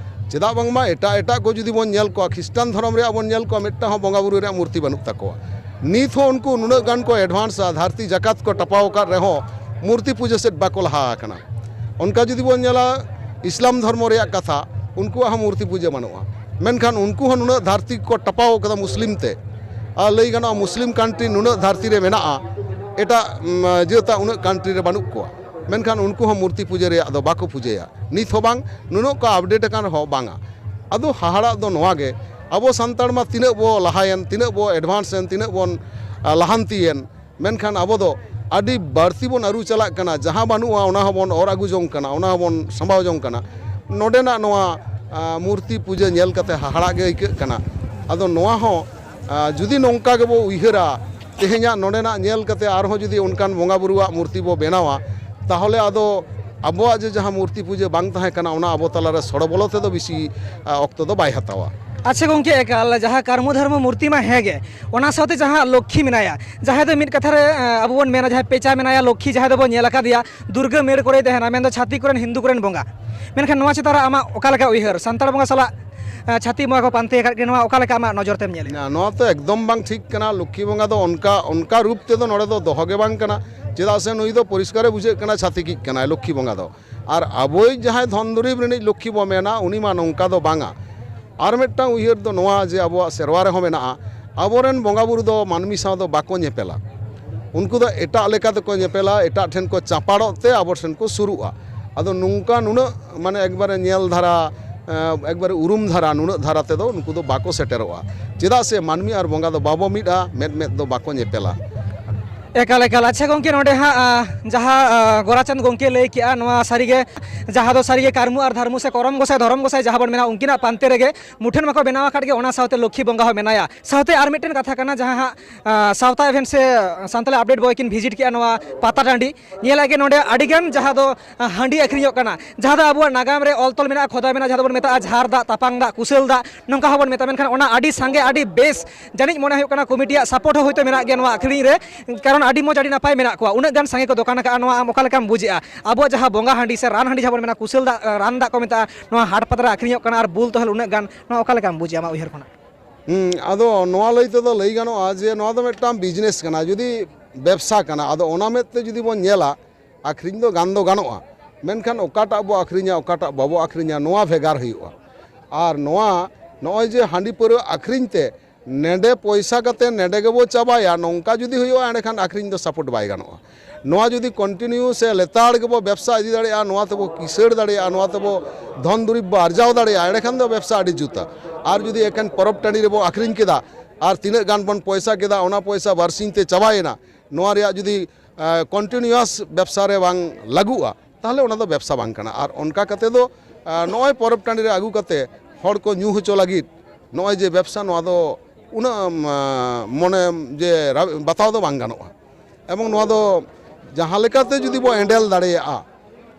ᱪᱮᱫᱟᱜ ᱵᱟᱝᱢᱟ ᱮᱴᱟᱜ ᱮᱴᱟᱜ ᱠᱚ ᱡᱩᱫᱤ ᱵᱚᱱ ᱧᱮᱞ ᱠᱚᱣᱟ, ᱠᱷᱨᱤᱥᱴᱟᱱ ᱫᱷᱚᱨᱚᱢ ᱨᱮᱭᱟᱜ ᱵᱚᱱ ᱧᱮᱞ ᱠᱚᱣᱟ, ᱢᱤᱫᱴᱟᱝ ᱦᱚᱸ ᱵᱚᱸᱜᱟ ᱵᱩᱨᱩ ᱨᱮᱭᱟᱜ ᱢᱩᱨᱛᱤ ᱵᱟᱹᱱᱩᱜ ᱛᱟᱠᱚᱣᱟ᱾ ᱱᱤᱛ ᱦᱚᱸ ᱩᱱᱠᱩ ᱱᱩᱱᱟᱹᱜ ᱜᱟᱱ ᱠᱚ ᱮᱰᱵᱷᱟᱱᱥᱟ, ᱫᱷᱟᱹᱨᱛᱤ ᱡᱟᱠᱟᱛ ᱠᱚ ᱴᱟᱯᱟᱣ ᱟᱠᱟᱫ ᱨᱮᱦᱚᱸ ᱢᱩᱨᱛᱤ ᱯᱩᱡᱟᱹ ᱥᱮᱫ ᱵᱟᱠᱚ ᱞᱟᱦᱟ ᱟᱠᱟᱱᱟ᱾ ᱚᱱᱠᱟ ᱡᱩᱫᱤ ᱵᱚᱱ ᱧᱮᱞᱟ ᱤᱥᱞᱟᱢ ᱫᱷᱚᱨᱢᱚ ᱨᱮᱭᱟᱜ ᱠᱟᱛᱷᱟ, ᱩᱱᱠᱩᱣᱟᱜ ᱦᱚᱸ ᱢᱩᱨᱛᱤ ᱯᱩᱡᱟᱹ ᱵᱟᱹᱱᱩᱜᱼᱟ᱾ ᱢᱮᱱᱠᱷᱟᱱ ᱩᱱᱠᱩ ᱦᱚᱸ ᱱᱩᱱᱟᱹᱜ ᱫᱷᱟᱹᱨᱛᱤ ᱠᱚ ᱴᱟᱯᱟᱣ ᱟᱠᱟᱫᱟ ᱢᱩᱥᱞᱤᱢ ᱛᱮ, ᱟᱨ ᱞᱟᱹᱭ ᱜᱟᱱᱚᱜᱼᱟ ᱢᱩᱥᱞᱤᱢ ᱠᱟᱱᱴᱨᱤ ᱱᱩᱱᱟᱹᱜ ᱫᱷᱟᱹᱨᱛᱤ ᱨᱮ ᱢᱮᱱᱟᱜᱼᱟ, ᱮᱴᱟᱜ ᱩᱢ, ᱡᱟᱹᱛᱟᱜ ᱩᱱᱟᱹᱜ ᱠᱟᱱᱴᱨᱤ ᱨᱮ ᱵᱟᱹᱱᱩᱜ ᱠᱚᱣᱟ᱾ ᱢᱮᱱᱠᱷᱟᱱ ᱩᱱᱠᱩ ᱦᱚᱸ ᱢᱩᱨᱛᱤ ᱯᱩᱡᱟᱹ ᱨᱮᱭᱟᱜ ᱫᱚ ᱵᱟᱠᱚ ᱯᱩᱡᱟᱹᱭᱟ, ᱱᱤᱛ ᱦᱚᱸ ᱵᱟᱝ, ᱱᱩᱱᱟᱹᱜ ᱠᱚ ᱟᱯᱰᱮᱴ ᱟᱠᱟᱱ ᱨᱮᱦᱚᱸ ᱵᱟᱝᱟ᱾ ᱟᱫᱚ ᱦᱟᱦᱟᱲᱟᱜ ᱫᱚ ᱱᱚᱣᱟ ᱜᱮ, ᱟᱵᱚ ᱥᱟᱱᱛᱟᱲ ᱢᱟ ᱛᱤᱱᱟᱹᱜ ᱵᱚ ᱞᱟᱦᱟᱭᱮᱱ, ᱛᱤᱱᱟᱹᱜ ᱵᱚ ᱮᱰᱵᱷᱟᱱᱥ ᱮᱱ, ᱛᱤᱱᱟᱹᱜ ᱵᱚᱱ ᱟ, ᱞᱟᱦᱟᱱᱛᱤᱭᱮᱱ, ᱢᱮᱱᱠᱷᱟᱱ ᱟᱵᱚ ᱫᱚ ᱟᱹᱰᱤ ᱵᱟᱹᱲᱛᱤ ᱵᱚᱱ ᱟᱹᱨᱩ ᱪᱟᱞᱟᱜ ᱠᱟᱱᱟ᱾ ᱡᱟᱦᱟᱸ ᱵᱟᱹᱱᱩᱜᱼᱟ ᱚᱱᱟ ᱦᱚᱸᱵᱚᱱ ᱚᱨ ᱟᱹᱜᱩ ᱡᱚᱝ ᱠᱟᱱᱟ, ᱚᱱᱟ ᱦᱚᱸᱵᱚᱱ ᱥᱟᱢᱵᱟᱣ ᱡᱚᱝ ᱠᱟᱱᱟ᱾ ᱱᱚᱰᱮᱱᱟᱜ ᱱᱚᱣᱟ ᱟ, ᱢᱩᱨᱛᱤ ᱯᱩᱡᱟᱹ ᱧᱮᱞ ᱠᱟᱛᱮ ᱦᱟᱦᱟᱲᱟᱜ ᱜᱮ ᱟᱹᱭᱠᱟᱹᱜ ᱠᱟᱱᱟ᱾ ᱟᱫᱚ ᱱᱚᱣᱟ ᱦᱚᱸ ᱟ, ᱡᱩᱫᱤ ᱱᱚᱝᱠᱟ ᱜᱮᱵᱚ ᱩᱭᱦᱟᱹᱨᱟ, ᱛᱮᱦᱮᱧᱟᱜ ᱱᱚᱰᱮᱱᱟᱜ ᱧᱮᱞ ᱠᱟᱛᱮ ᱟᱨᱦᱚᱸ ᱡᱩᱫᱤ ᱚᱱᱠᱟᱱ ᱵᱚᱸᱜᱟ ᱵᱩᱨᱩᱣᱟᱜ ᱢᱩᱨᱛᱤ ᱵᱚ ᱵᱮᱱᱟᱣᱟ, ᱛᱟᱦᱚᱞᱮ ᱟᱫᱚ ᱟᱵᱚᱣᱟᱜ ᱡᱮ ᱡᱟᱦᱟᱸ ᱢᱩᱨᱛᱤ ᱯᱩᱡᱟᱹ ᱵᱟᱝ ᱛᱟᱦᱮᱸ ᱠᱟᱱᱟ, ᱚᱱᱟ ᱟᱵᱚ ᱛᱟᱞᱟᱨᱮ ᱥᱚᱲᱚ ᱵᱚᱞᱚ ᱛᱮᱫᱚ ᱵᱮᱥᱤ ᱟ, ᱚᱠᱛᱚ ᱫᱚ ᱵᱟᱭ ᱦᱟᱛᱟᱣᱟ᱾ ᱟᱪᱪᱷᱟ ᱜᱚᱢᱠᱮ, ᱮᱠᱟᱞ ᱡᱟᱦᱟᱸ ᱠᱟᱨᱢᱚ ᱫᱷᱚᱨᱢᱚ ᱢᱩᱨᱛᱤ ᱢᱟ ᱦᱮᱸ ᱜᱮ, ᱚᱱᱟ ᱥᱟᱶᱛᱮ ᱡᱟᱦᱟᱸ ᱞᱚᱠᱠᱷᱤ ᱢᱮᱱᱟᱭᱟ, ᱡᱟᱦᱟᱸᱭ ᱫᱚ ᱢᱤᱫ ᱠᱟᱛᱷᱟ ᱨᱮ ᱟ, ᱟᱵᱚ ᱵᱚᱱ ᱢᱮᱱᱟ ᱡᱟᱦᱟᱸᱭ ᱯᱮᱪᱟ ᱢᱮᱱᱟᱭᱟ, ᱞᱚᱠᱠᱷᱤ ᱡᱟᱦᱟᱸᱭ ᱫᱚᱵᱚᱱ ᱧᱮᱞ ᱟᱠᱟᱫᱮᱭᱟ ᱫᱩᱨᱜᱟᱹ ᱢᱮᱲ ᱠᱚᱨᱮᱭ ᱛᱟᱦᱮᱱᱟ, ᱢᱮᱱᱫᱚ ᱪᱷᱟᱹᱛᱤᱠ ᱠᱚᱨᱮᱱ ᱦᱤᱱᱫᱩ ᱠᱚᱨᱮᱱ ᱵᱚᱸᱜᱟ᱾ ᱢᱮᱱᱠᱷᱟᱱ ᱱᱚᱣᱟ ᱪᱮᱛᱟᱱ ᱨᱮ ᱟᱢᱟᱜ ᱚᱠᱟ ᱞᱮᱠᱟ ᱩᱭᱦᱟᱹᱨ? ᱥᱟᱱᱛᱟᱲ ᱵᱚᱸᱜᱟ ᱥᱟᱞᱟᱜ ᱟ, ᱪᱷᱟᱹᱛᱤᱠ ᱵᱚᱸᱜᱟ ᱠᱚ ᱯᱟᱱᱛᱮ ᱟᱠᱟᱫ ᱠᱤᱱᱟ, ᱱᱚᱣᱟ ᱚᱠᱟ ᱞᱮᱠᱟ ᱟᱢᱟᱜ ᱱᱚᱡᱚᱨ ᱛᱮᱢ ᱧᱮᱞᱮᱫᱼᱟ? ᱱᱚᱣᱟ ᱛᱚ ᱮᱠᱫᱚᱢ ᱵᱟᱝ ᱴᱷᱤᱠ ᱠᱟᱱᱟ᱾ ᱞᱚᱠᱠᱷᱤ ᱵᱚᱸᱜᱟ ᱫᱚ ᱚᱱᱠᱟ, ᱚᱱᱠᱟ ᱨᱩᱯ ᱛᱮᱫᱚ ᱱᱚᱰᱮ ᱫᱚ ᱫᱚᱦᱚ ᱜᱮ ᱵᱟᱝ ᱠᱟᱱᱟ᱾ ᱪᱮᱫᱟᱜ ᱥᱮ ᱱᱩᱭ ᱫᱚ ᱯᱚᱨᱤᱥᱠᱟᱨᱮ ᱵᱩᱡᱷᱟᱹᱜ ᱠᱟᱱᱟ ᱪᱷᱟᱹᱛᱤᱠᱤᱡ ᱠᱟᱱᱟᱭ ᱞᱚᱠᱠᱷᱤ ᱵᱚᱸᱜᱟ ᱫᱚ᱾ ᱟᱨ ᱟᱵᱚᱭᱤᱡ ᱡᱟᱦᱟᱸᱭ ᱫᱷᱚᱱ ᱫᱩᱨᱤᱵᱽ ᱨᱤᱱᱤᱡ ᱞᱚᱠᱠᱷᱤ ᱵᱚ ᱢᱮᱱᱟ, ᱩᱱᱤ ᱢᱟ ᱱᱚᱝᱠᱟ ᱫᱚ ᱵᱟᱝᱟ᱾ ᱟᱨ ᱢᱤᱫᱴᱟᱝ ᱩᱭᱦᱟᱹᱨ ᱫᱚ ᱱᱚᱣᱟ ᱡᱮ ᱟᱵᱚᱣᱟᱜ ᱥᱮᱨᱣᱟ ᱨᱮᱦᱚᱸ ᱢᱮᱱᱟᱜᱼᱟ, ᱟᱵᱚᱨᱮᱱ ᱵᱚᱸᱜᱟ ᱵᱩᱨᱩ ᱫᱚ ᱢᱟᱹᱱᱢᱤ ᱥᱟᱶ ᱫᱚ ᱵᱟᱠᱚ ᱧᱮᱯᱮᱞᱟ᱾ ᱩᱱᱠᱩ ᱫᱚ ᱮᱴᱟᱜ ᱞᱮᱠᱟ ᱛᱮᱠᱚ ᱧᱮᱯᱮᱞᱟ, ᱮᱴᱟᱜ ᱴᱷᱮᱱ ᱠᱚ ᱪᱟᱯᱟᱲᱚᱜ ᱛᱮ ᱟᱵᱚ ᱴᱷᱮᱱ ᱠᱚ ᱥᱩᱨᱩᱜᱼᱟ᱾ ᱟᱫᱚ ᱱᱚᱝᱠᱟ ᱱᱩᱱᱟᱹᱜ ᱢᱟᱱᱮ ᱮᱠᱵᱟᱨᱮ ᱧᱮᱞ ᱫᱷᱟᱨᱟ, ᱮᱸ, ᱮᱠᱵᱟᱨᱮ ᱩᱨᱩᱢ ᱫᱷᱟᱨᱟ, ᱱᱩᱱᱟᱹᱜ ᱫᱷᱟᱨᱟ ᱛᱮᱫᱚ ᱱᱩᱠᱩ ᱫᱚ ᱵᱟᱠᱚ ᱥᱮᱴᱮᱨᱚᱜᱼᱟ᱾ ᱪᱮᱫᱟᱜ ᱥᱮ ᱢᱟᱹᱱᱢᱤ ᱟᱨ ᱵᱚᱸᱜᱟ ᱫᱚ ᱵᱟᱵᱚ ᱢᱤᱫᱼᱟ, ᱢᱮᱫ ᱢᱮᱫ ᱫᱚ ᱵᱟᱠᱚ ᱧᱮᱯᱮᱞᱟ᱾ ᱮᱠᱟᱞ, ᱮᱠᱟᱞ᱾ ᱟᱪᱪᱷᱟ ᱜᱚᱢᱠᱮ, ᱱᱚᱰᱮ ᱦᱟᱸᱜ, ᱟ, ᱡᱟᱦᱟᱸ, ᱟ, ᱜᱳᱨᱟᱪᱟᱸᱫᱽ ᱜᱚᱢᱠᱮ ᱞᱟᱹᱭ ᱠᱮᱜᱼᱟ, ᱱᱚᱣᱟ ᱥᱟᱹᱨᱤᱜᱮ, ᱡᱟᱦᱟᱸ ᱫᱚ ᱥᱟᱹᱨᱤᱜᱮ ᱠᱟᱹᱨᱢᱩ ᱟᱨ ᱫᱷᱟᱨᱢᱩ ᱥᱮ ᱠᱚᱨᱚᱢ ᱜᱚᱸᱥᱟᱭ, ᱫᱷᱚᱨᱚᱢ ᱜᱚᱸᱥᱟᱭ ᱡᱟᱦᱟᱸ ᱵᱚᱱ ᱢᱮᱱᱟ, ᱩᱱᱠᱤᱱᱟᱜ ᱯᱟᱱᱛᱮ ᱨᱮᱜᱮ ᱢᱩᱴᱷᱟᱹᱱ ᱢᱟᱠᱚ ᱵᱮᱱᱟᱣ ᱟᱠᱟᱫ ᱜᱮ, ᱚᱱᱟ ᱥᱟᱶᱛᱮ ᱞᱚᱠᱠᱷᱤ ᱵᱚᱸᱜᱟ ᱦᱚᱸ ᱢᱮᱱᱟᱭᱟ᱾ ᱥᱟᱶᱛᱮ ᱟᱨ ᱢᱤᱫᱴᱮᱱ ᱠᱟᱛᱷᱟ ᱠᱟᱱᱟ, ᱡᱟᱦᱟᱸ ᱦᱟᱸᱜ, ᱟ, ᱥᱟᱶᱛᱟ ᱮᱵᱷᱮᱱ ᱥᱮ ᱥᱟᱱᱛᱟᱲᱤ ᱟᱯᱰᱮᱴ ᱵᱚᱭ ᱠᱤᱱ ᱵᱷᱤᱡᱤᱴ ᱠᱮᱜᱼᱟ ᱱᱚᱣᱟ ᱯᱟᱛᱟ ᱴᱟᱺᱰᱤ, ᱧᱮᱞ ᱟᱜ ᱜᱮ ᱱᱚᱰᱮ ᱟᱹᱰᱤᱜᱟᱱ ᱡᱟᱦᱟᱸ ᱫᱚ, ᱟ, ᱦᱟᱺᱰᱤ ᱟᱹᱠᱷᱨᱤᱧᱚᱜ ᱠᱟᱱᱟ, ᱡᱟᱦᱟᱸ ᱫᱚ ᱟᱵᱚᱣᱟᱜ ᱱᱟᱜᱟᱢ ᱨᱮ ᱚᱞ ᱛᱚᱞ ᱢᱮᱱᱟᱜᱼᱟ, ᱠᱷᱚᱫᱟ ᱢᱮᱱᱟᱜᱼᱟ, ᱡᱟᱦᱟᱸ ᱫᱚᱵᱚᱱ ᱢᱮᱛᱟᱜᱼᱟ ᱡᱷᱟᱨ ᱫᱟᱜ, ᱛᱟᱯᱟᱝ ᱫᱟᱜ, ᱠᱩᱥᱟᱹᱞ ᱫᱟᱜ, ᱱᱚᱝᱠᱟ ᱦᱚᱸᱵᱚᱱ ᱢᱮᱛᱟᱜᱼᱟ᱾ ᱢᱮᱱᱠᱷᱟᱱ ᱚᱱᱟ ᱟᱹᱰᱤ ᱥᱟᱸᱜᱮ, ᱟᱹᱰᱤ ᱵᱮᱥ, ᱡᱟᱹᱱᱤᱡ ᱢᱚᱱᱮ ᱦᱩᱭᱩᱜ ᱠᱟᱱᱟ ᱠᱚᱢᱤᱴᱤᱭᱟᱜ ᱥᱟᱯᱳᱨᱴ ᱦᱚᱸ ᱦᱳᱭᱛᱳ ᱢᱮᱱᱟᱜ ᱜᱮᱭᱟ ᱱᱚᱣᱟ ᱟᱹᱠᱷᱨᱤᱧ ᱨᱮ, ᱠᱟᱨᱚᱱ ᱟᱹᱰᱤ ᱢᱚᱡᱽ, ᱟᱹᱰᱤ ᱱᱟᱯᱟᱭ ᱢᱮᱱᱟᱜ ᱠᱚᱣᱟ, ᱩᱱᱟᱹᱜ ᱜᱟᱱ ᱥᱟᱸᱜᱮ ᱠᱚ ᱫᱚᱠᱟᱱ ᱟᱠᱟᱫᱼᱟ᱾ ᱱᱚᱣᱟ ᱟᱢ ᱚᱠᱟ ᱞᱮᱠᱟᱢ ᱵᱩᱡᱮᱜᱼᱟ? ᱟᱵᱚᱣᱟᱜ ᱡᱟᱦᱟᱸ ᱵᱚᱸᱜᱟ ᱦᱟᱺᱰᱤ ᱥᱮ ᱨᱟᱱ ᱦᱟᱺᱰᱤ ᱡᱟᱦᱟᱸ ᱵᱚᱱ ᱢᱮᱱᱟ, ᱠᱩᱥᱟᱹᱞ ᱫᱟᱜ, ᱨᱟᱱ ᱫᱟᱜ ᱠᱚ ᱢᱮᱛᱟᱜᱼᱟ, ᱱᱚᱣᱟ ᱦᱟᱴ ᱯᱟᱛᱟ ᱨᱮ ᱟᱹᱠᱷᱨᱤᱧᱚᱜ ᱠᱟᱱᱟ ᱟᱨ ᱵᱩᱞ ᱛᱚᱦᱮᱞ ᱩᱱᱟᱹᱜ ᱜᱟᱱ, ᱱᱚᱣᱟ ᱚᱠᱟ ᱞᱮᱠᱟᱢ ᱵᱩᱡᱮᱜᱼᱟ ᱟᱢᱟᱜ ᱩᱭᱦᱟᱹᱨ ᱠᱷᱚᱱᱟᱜ? ᱦᱩᱸ, ᱟᱫᱚ ᱱᱚᱣᱟ ᱞᱟᱹᱭ ᱛᱮᱫᱚ ᱞᱟᱹᱭ ᱜᱟᱱᱚᱜᱼᱟ ᱡᱮ ᱱᱚᱣᱟ ᱫᱚ ᱢᱤᱫᱴᱟᱝ ᱵᱤᱡᱽᱱᱮᱥ ᱠᱟᱱᱟ, ᱡᱩᱫᱤ ᱵᱮᱵᱽᱥᱟ ᱠᱟᱱᱟ, ᱟᱫᱚ ᱚᱱᱟ ᱢᱮᱫ ᱛᱮ ᱡᱩᱫᱤ ᱵᱚᱱ ᱧᱮᱞᱟ, ᱟᱹᱠᱷᱨᱤᱧ ᱫᱚ ᱜᱟᱱ ᱫᱚ ᱜᱟᱱᱚᱜᱼᱟ, ᱢᱮᱱᱠᱷᱟᱱ ᱚᱠᱟᱴᱟᱜ ᱵᱚ ᱟᱹᱠᱷᱨᱤᱧᱟ, ᱚᱠᱟᱴᱟᱜ ᱵᱟᱵᱚ ᱟᱹᱠᱷᱨᱤᱧᱟ, ᱱᱚᱣᱟ ᱵᱷᱮᱜᱟᱨ ᱦᱩᱭᱩᱜᱼᱟ᱾ ᱟᱨ ᱱᱚᱣᱟ, ᱱᱚᱜᱼᱚᱭ ᱡᱮ ᱦᱟᱺᱰᱤ ᱯᱟᱹᱣᱨᱟᱹ ᱟᱹᱠᱷᱨᱤᱧ ᱛᱮ ᱱᱮᱰᱮ ᱯᱚᱭᱥᱟ ᱠᱟᱛᱮ ᱱᱮᱰᱮ ᱜᱮᱵᱚ ᱪᱟᱵᱟᱭᱟ, ᱱᱚᱝᱠᱟ ᱡᱩᱫᱤ ᱦᱩᱭᱩᱜᱼᱟ, ᱮᱸᱰᱮᱠᱷᱟᱱ ᱟᱹᱠᱷᱨᱤᱧ ᱫᱚ ᱥᱟᱯᱳᱨᱴ ᱵᱟᱭ ᱜᱟᱱᱚᱜᱼᱟ᱾ ᱱᱚᱣᱟ ᱡᱩᱫᱤ ᱠᱚᱱᱴᱤᱱᱤᱭᱩ ᱥᱮ ᱞᱮᱛᱟᱲ ᱜᱮᱵᱚ ᱵᱮᱵᱽᱥᱟ ᱤᱫᱤ ᱫᱟᱲᱮᱭᱟᱜᱼᱟ, ᱱᱚᱣᱟ ᱛᱮᱵᱚ ᱠᱤᱥᱟᱹᱬ ᱫᱟᱲᱮᱭᱟᱜᱼᱟ, ᱱᱚᱣᱟ ᱛᱮᱵᱚ ᱫᱷᱚᱱ ᱫᱩᱨᱤᱵᱽ ᱵᱚ ᱟᱨᱡᱟᱣ ᱫᱟᱲᱮᱭᱟᱜᱼᱟ, ᱮᱸᱰᱮᱠᱷᱟᱱ ᱫᱚ ᱵᱮᱵᱽᱥᱟ ᱟᱹᱰᱤ ᱡᱩᱛᱟ᱾ ᱟᱨ ᱡᱩᱫᱤ ᱮᱠᱮᱱ ᱯᱚᱨᱚᱵᱽ ᱴᱟᱺᱰᱤ ᱨᱮᱵᱚ ᱟᱹᱠᱷᱨᱤᱧ ᱠᱮᱫᱟ ᱟᱨ ᱛᱤᱱᱟᱹᱜ ᱜᱟᱱ ᱵᱚᱱ ᱯᱚᱭᱥᱟ ᱠᱮᱫᱟ, ᱚᱱᱟ ᱯᱚᱭᱥᱟ ᱵᱟᱨᱥᱤᱧ ᱛᱮ ᱪᱟᱵᱟᱭᱮᱱᱟ, ᱱᱚᱣᱟ ᱨᱮᱭᱟᱜ ᱡᱩᱫᱤ, ᱮ, ᱠᱚᱱᱴᱤᱱᱤᱭᱩᱣᱟᱥ ᱵᱮᱵᱽᱥᱟ ᱨᱮ ᱵᱟᱝ ᱞᱟᱹᱜᱩᱜᱼᱟ, ᱛᱟᱦᱚᱞᱮ ᱚᱱᱟ ᱫᱚ ᱵᱮᱵᱽᱥᱟ ᱵᱟᱝ ᱠᱟᱱᱟ᱾ ᱟᱨ ᱚᱱᱠᱟ ᱠᱟᱛᱮ ᱫᱚ, ᱮ, ᱱᱚᱜᱼᱚᱭ ᱯᱚᱨᱚᱵᱽ ᱴᱟᱺᱰᱤ ᱨᱮ ᱟᱹᱜᱩ ᱠᱟᱛᱮ ᱦᱚᱲ ᱠᱚ ᱧᱩ ᱦᱚᱪᱚ ᱞᱟᱹᱜᱤᱫ ᱱᱚᱜᱼᱚᱭ ᱡᱮ ᱵᱮᱵᱽᱥᱟ, ᱱᱚᱣᱟ ᱫᱚ ᱩᱱᱟᱹᱜ, ᱮ, ᱢᱚᱱᱮ ᱡᱮ ᱨᱟ-, ᱵᱟᱛᱟᱣ ᱫᱚ ᱵᱟᱝ ᱜᱟᱱᱚᱜᱼᱟ᱾ ᱮᱵᱚᱝ ᱱᱚᱣᱟ ᱫᱚ ᱡᱟᱦᱟᱸ ᱞᱮᱠᱟᱛᱮ ᱡᱩᱫᱤ ᱵᱚ ᱦᱮᱱᱰᱮᱞ ᱫᱟᱲᱮᱭᱟᱜᱼᱟ,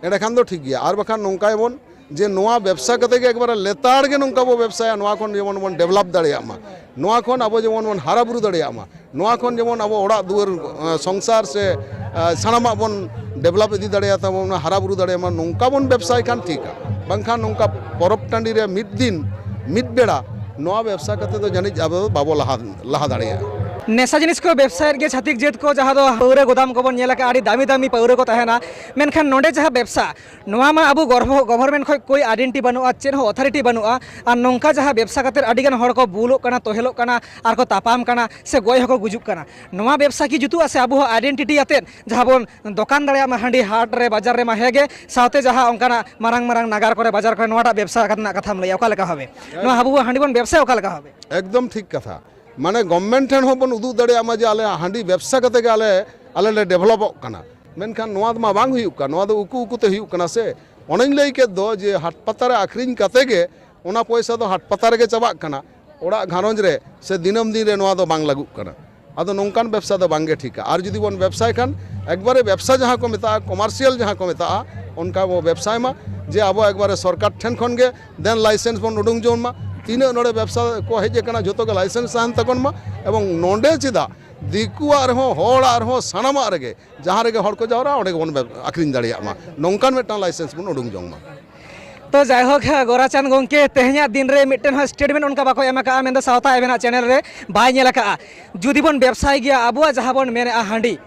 ᱮᱸᱰᱮᱠᱷᱟᱱ ᱫᱚ ᱴᱷᱤᱠ ᱜᱮᱭᱟ᱾ ᱟᱨ ᱵᱟᱠᱷᱟᱱ ᱱᱚᱝᱠᱟᱭᱟᱵᱚᱱ ᱡᱮ ᱱᱚᱣᱟ ᱵᱮᱵᱽᱥᱟ ᱠᱟᱛᱮ ᱜᱮ ᱮᱠᱵᱟᱨᱮ ᱞᱮᱛᱟᱲ ᱜᱮ ᱱᱚᱝᱠᱟ ᱵᱚ ᱵᱮᱵᱽᱥᱟᱭᱟ, ᱱᱚᱣᱟ ᱠᱷᱚᱱ ᱡᱮᱢᱚᱱ ᱵᱚᱱ ᱰᱮᱵᱷᱞᱚᱯ ᱫᱟᱲᱮᱭᱟᱜ ᱢᱟ, ᱱᱚᱣᱟ ᱠᱷᱚᱱ ᱟᱵᱚ ᱡᱮᱢᱚᱱ ᱵᱚᱱ ᱦᱟᱨᱟ ᱵᱩᱨᱩ ᱫᱟᱲᱮᱭᱟᱜ ᱢᱟ, ᱱᱚᱣᱟ ᱠᱷᱚᱱ ᱡᱮᱢᱚᱱ ᱟᱵᱚ ᱚᱲᱟᱜ ᱫᱩᱣᱟᱹᱨ, ᱮ, ᱥᱚᱝᱥᱟᱨ ᱥᱮ, ᱮ, ᱥᱟᱱᱟᱢᱟᱜ ᱵᱚᱱ ᱰᱮᱵᱷᱞᱚᱯ ᱤᱫᱤ ᱫᱟᱲᱮᱭᱟᱜ ᱛᱟᱵᱚᱱ, ᱦᱟᱨᱟ ᱵᱩᱨᱩ ᱫᱟᱲᱮᱭᱟᱜ ᱢᱟ, ᱱᱚᱝᱠᱟ ᱵᱚᱱ ᱵᱮᱵᱽᱥᱟᱭ ᱠᱷᱟᱱ ᱴᱷᱤᱠᱟ᱾ ᱵᱟᱝᱠᱷᱟᱱ ᱱᱚᱝᱠᱟ ᱯᱚᱨᱚᱵᱽ ᱴᱟᱺᱰᱤ ᱨᱮ ᱢᱤᱫ ᱫᱤᱱ ᱢᱤᱫ ᱵᱮᱲᱟ ᱱᱚᱣᱟ ᱵᱮᱵᱽᱥᱟ ᱠᱟᱛᱮ ᱫᱚ ᱡᱟᱹᱱᱤᱡ ᱟᱵᱚ ᱫᱚ ᱵᱟᱵᱚ ᱞᱟᱦᱟ, ᱞᱟᱦᱟ ᱫᱟᱲᱮᱭᱟᱜᱼᱟ᱾ ᱱᱮᱥᱟ ᱡᱤᱱᱤᱥ ᱠᱚ ᱵᱮᱵᱽᱥᱟᱭᱮᱫ ᱜᱮ ᱪᱷᱟᱹᱛᱤᱠ ᱡᱟᱹᱛ ᱠᱚ, ᱡᱟᱦᱟᱸ ᱫᱚ ᱯᱟᱹᱣᱨᱟᱹ ᱜᱩᱫᱟᱢ ᱠᱚᱵᱚᱱ ᱧᱮᱞ ᱟᱠᱟᱫᱼᱟ, ᱟᱹᱰᱤ ᱫᱟᱢᱤ ᱫᱟᱢᱤ ᱯᱟᱹᱣᱨᱟᱹ ᱠᱚ ᱛᱟᱦᱮᱱᱟ, ᱢᱮᱱᱠᱷᱟᱱ ᱱᱚᱰᱮ ᱡᱟᱦᱟᱸ ᱵᱮᱵᱽᱥᱟ, ᱱᱚᱣᱟ ᱢᱟ ᱟᱵᱚ ᱜᱚᱨᱵᱷᱚ-, ᱜᱚᱵᱷᱚᱨᱢᱮᱱᱴ ᱠᱷᱚᱱ ᱠᱳᱭ ᱟᱭᱰᱮᱱᱴᱤ ᱵᱟᱹᱱᱩᱜᱼᱟ, ᱪᱮᱫ ᱦᱚᱸ ᱚᱛᱷᱚᱨᱤᱴᱤ ᱵᱟᱹᱱᱩᱜᱼᱟ᱾ ᱟᱨ ᱱᱚᱝᱠᱟ ᱡᱟᱦᱟᱸ ᱵᱮᱵᱽᱥᱟ ᱠᱟᱛᱮᱫ ᱟᱹᱰᱤᱜᱟᱱ ᱦᱚᱲ ᱠᱚ ᱵᱩᱞᱚᱜ ᱠᱟᱱᱟ, ᱛᱚᱦᱮᱞᱚᱜ ᱠᱟᱱᱟ, ᱟᱨ ᱠᱚ ᱛᱟᱯᱟᱢ ᱠᱟᱱᱟ ᱥᱮ ᱜᱚᱡ ᱦᱚᱸᱠᱚ ᱜᱩᱡᱩᱜ ᱠᱟᱱᱟ, ᱱᱚᱣᱟ ᱵᱮᱵᱽᱥᱟ ᱠᱤ ᱡᱩᱛᱩᱜᱼᱟ? ᱥᱮ ᱟᱵᱚ ᱦᱚᱸ ᱟᱭᱰᱮᱱᱴᱤᱴᱤ ᱟᱛᱮᱫ ᱡᱟᱦᱟᱸ ᱵᱚᱱ ᱫᱚᱠᱟᱱ ᱫᱟᱲᱮᱭᱟᱜ ᱢᱟ ᱦᱟᱺᱰᱤ ᱦᱟᱴ ᱨᱮ, ᱵᱟᱡᱟᱨ ᱨᱮᱢᱟ ᱦᱮᱸ ᱜᱮ, ᱥᱟᱶᱛᱮ ᱡᱟᱦᱟᱸ ᱚᱱᱠᱟᱱᱟᱜ ᱢᱟᱨᱟᱝ ᱢᱟᱨᱟᱝ ᱱᱟᱜᱟᱨ ᱠᱚᱨᱮ, ᱵᱟᱡᱟᱨ ᱠᱚᱨᱮ ᱱᱚᱣᱟᱴᱟᱜ ᱵᱮᱵᱽᱥᱟ ᱨᱮᱱᱟᱜ ᱠᱟᱛᱷᱟᱢ ᱞᱟᱹᱭᱟ, ᱚᱠᱟ ᱞᱮᱠᱟ ᱦᱟᱵᱮ? ᱱᱚᱣᱟ ᱟᱵᱚ ᱦᱟᱺᱰᱤ ᱵᱚᱱ ᱵᱮᱵᱽᱥᱟᱭᱟ, ᱚᱠᱟ ᱞᱮᱠᱟ ᱦᱟᱵᱮ? ᱮᱠᱫᱚᱢ ᱴᱷᱤᱠ ᱠᱟᱛᱷᱟ᱾ ᱢᱟᱱᱮ ᱜᱚᱵᱷᱢᱮᱱᱴ ᱴᱷᱮᱱ ᱦᱚᱸᱵᱚᱱ ᱩᱫᱩᱜ ᱫᱟᱲᱮᱭᱟᱜ ᱢᱟ ᱡᱮ ᱟᱞᱮ ᱦᱟᱺᱰᱤ ᱵᱮᱵᱽᱥᱟ ᱠᱟᱛᱮ ᱜᱮ ᱟᱞᱮ, ᱟᱞᱮ ᱞᱮ ᱰᱮᱵᱷᱞᱚᱯᱚᱜ ᱠᱟᱱᱟ᱾ ᱢᱮᱱᱠᱷᱟᱱ ᱱᱚᱣᱟ ᱢᱟ ᱵᱟᱝ ᱦᱩᱭᱩᱜ ᱠᱟᱱ, ᱱᱚᱣᱟ ᱫᱚ ᱩᱠᱩ ᱩᱠᱩ ᱛᱮ ᱦᱩᱭᱩᱜ ᱠᱟᱱᱟ ᱥᱮ᱾ ᱚᱱᱮᱧ ᱞᱟᱹᱭ ᱠᱮᱫ ᱫᱚ ᱡᱮ ᱦᱟᱴ ᱯᱟᱛᱟ ᱨᱮ ᱟᱠᱷᱨᱤᱧ ᱠᱟᱛᱮ ᱜᱮ ᱚᱱᱟ ᱯᱚᱭᱥᱟ ᱫᱚ ᱦᱟᱴ ᱯᱟᱛᱟ ᱨᱮᱜᱮ ᱪᱟᱵᱟᱜ ᱠᱟᱱᱟ, ᱚᱲᱟᱜ ᱜᱷᱟᱨᱚᱸᱡᱽ ᱨᱮ ᱥᱮ ᱫᱤᱱᱟᱹᱢ ᱫᱤᱱ ᱨᱮ ᱱᱚᱣᱟ ᱫᱚ ᱵᱟᱝ ᱞᱟᱹᱜᱩᱜ ᱠᱟᱱᱟ᱾ ᱟᱫᱚ ᱱᱚᱝᱠᱟᱱ ᱵᱮᱵᱽᱥᱟ ᱫᱚ ᱵᱟᱝᱜᱮ ᱴᱷᱤᱠᱟ᱾ ᱟᱨ ᱡᱩᱫᱤ ᱵᱚᱱ ᱵᱮᱵᱽᱥᱟᱭ ᱠᱷᱟᱱ ᱮᱠᱵᱟᱨᱮ ᱵᱮᱵᱽᱥᱟ ᱡᱟᱦᱟᱸ ᱠᱚ ᱢᱮᱛᱟᱜᱼᱟ, ᱠᱚᱢᱟᱨᱥᱤᱭᱟᱞ ᱡᱟᱦᱟᱸ ᱠᱚ ᱢᱮᱛᱟᱜᱼᱟ, ᱚᱱᱠᱟ ᱵᱚ ᱵᱮᱵᱽᱥᱟᱭ ᱢᱟ ᱡᱮ ᱟᱵᱚ ᱮᱠᱵᱟᱨᱮ ᱥᱚᱨᱠᱟᱨ ᱴᱷᱮᱱ ᱠᱷᱚᱱ ᱜᱮ ᱫᱮᱱ ᱞᱟᱭᱥᱮᱱᱥ ᱵᱚᱱ ᱩᱰᱩᱝ ᱡᱚᱝ ᱢᱟ᱾ ᱛᱤᱱᱟᱹᱜ ᱱᱚᱰᱮ ᱵᱮᱵᱽᱥᱟ ᱠᱚ ᱦᱮᱡ ᱟᱠᱟᱱᱟ ᱡᱷᱚᱛᱚ ᱜᱮ ᱞᱟᱭᱥᱮᱱᱥ ᱛᱟᱦᱮᱱ ᱛᱟᱵᱚᱱ ᱢᱟ᱾ ᱮᱵᱚᱝ ᱱᱚᱰᱮ ᱪᱮᱫᱟᱜ ᱫᱤᱠᱩᱣᱟᱜ ᱨᱮᱦᱚᱸ, ᱦᱚᱲᱟᱜ ᱨᱮᱦᱚᱸ, ᱥᱟᱱᱟᱢᱟᱜ ᱨᱮᱜᱮ ᱡᱟᱦᱟᱸ ᱨᱮᱜᱮ ᱦᱚᱲ ᱠᱚ ᱡᱟᱣᱨᱟᱜᱼᱟ ᱚᱸᱰᱮ ᱜᱮᱵᱚᱱ ᱵᱮᱵ-, ᱟᱠᱷᱨᱤᱧ ᱫᱟᱲᱮᱭᱟᱜ ᱢᱟ, ᱱᱚᱝᱠᱟᱱ ᱢᱤᱫᱴᱟᱝ ᱞᱟᱭᱥᱮᱱᱥ ᱵᱚᱱ ᱩᱰᱩᱝ ᱡᱚᱝ ᱢᱟ᱾ ᱛᱚ ᱡᱟᱭᱦᱳᱠ, ᱜᱳᱨᱟᱪᱟᱸᱫᱽ ᱜᱚᱢᱠᱮ ᱛᱮᱦᱮᱧᱟᱜ ᱫᱤᱱ ᱨᱮ ᱢᱤᱫᱴᱮᱱ ᱦᱚᱸ ᱥᱴᱮᱴᱢᱮᱱᱴ ᱚᱱᱠᱟ ᱵᱟᱠᱚ ᱮᱢ ᱟᱠᱟᱫᱼᱟ, ᱢᱮᱱᱫᱚ ᱥᱟᱶᱛᱟ ᱮᱵᱷᱮᱱᱟᱜ ᱪᱮᱱᱮᱞ ᱨᱮ ᱵᱟᱭ ᱧᱮᱞ ᱟᱠᱟᱫᱼᱟ᱾ ᱡᱩᱫᱤ ᱵᱚᱱ ᱵᱮᱵᱽᱥᱟᱭ ᱜᱮᱭᱟ, ᱟᱵᱚᱣᱟᱜ ᱡᱟᱦᱟᱸ ᱵᱚᱱ ᱢᱮᱱᱮᱫᱼᱟ ᱦᱟᱺᱰᱤ,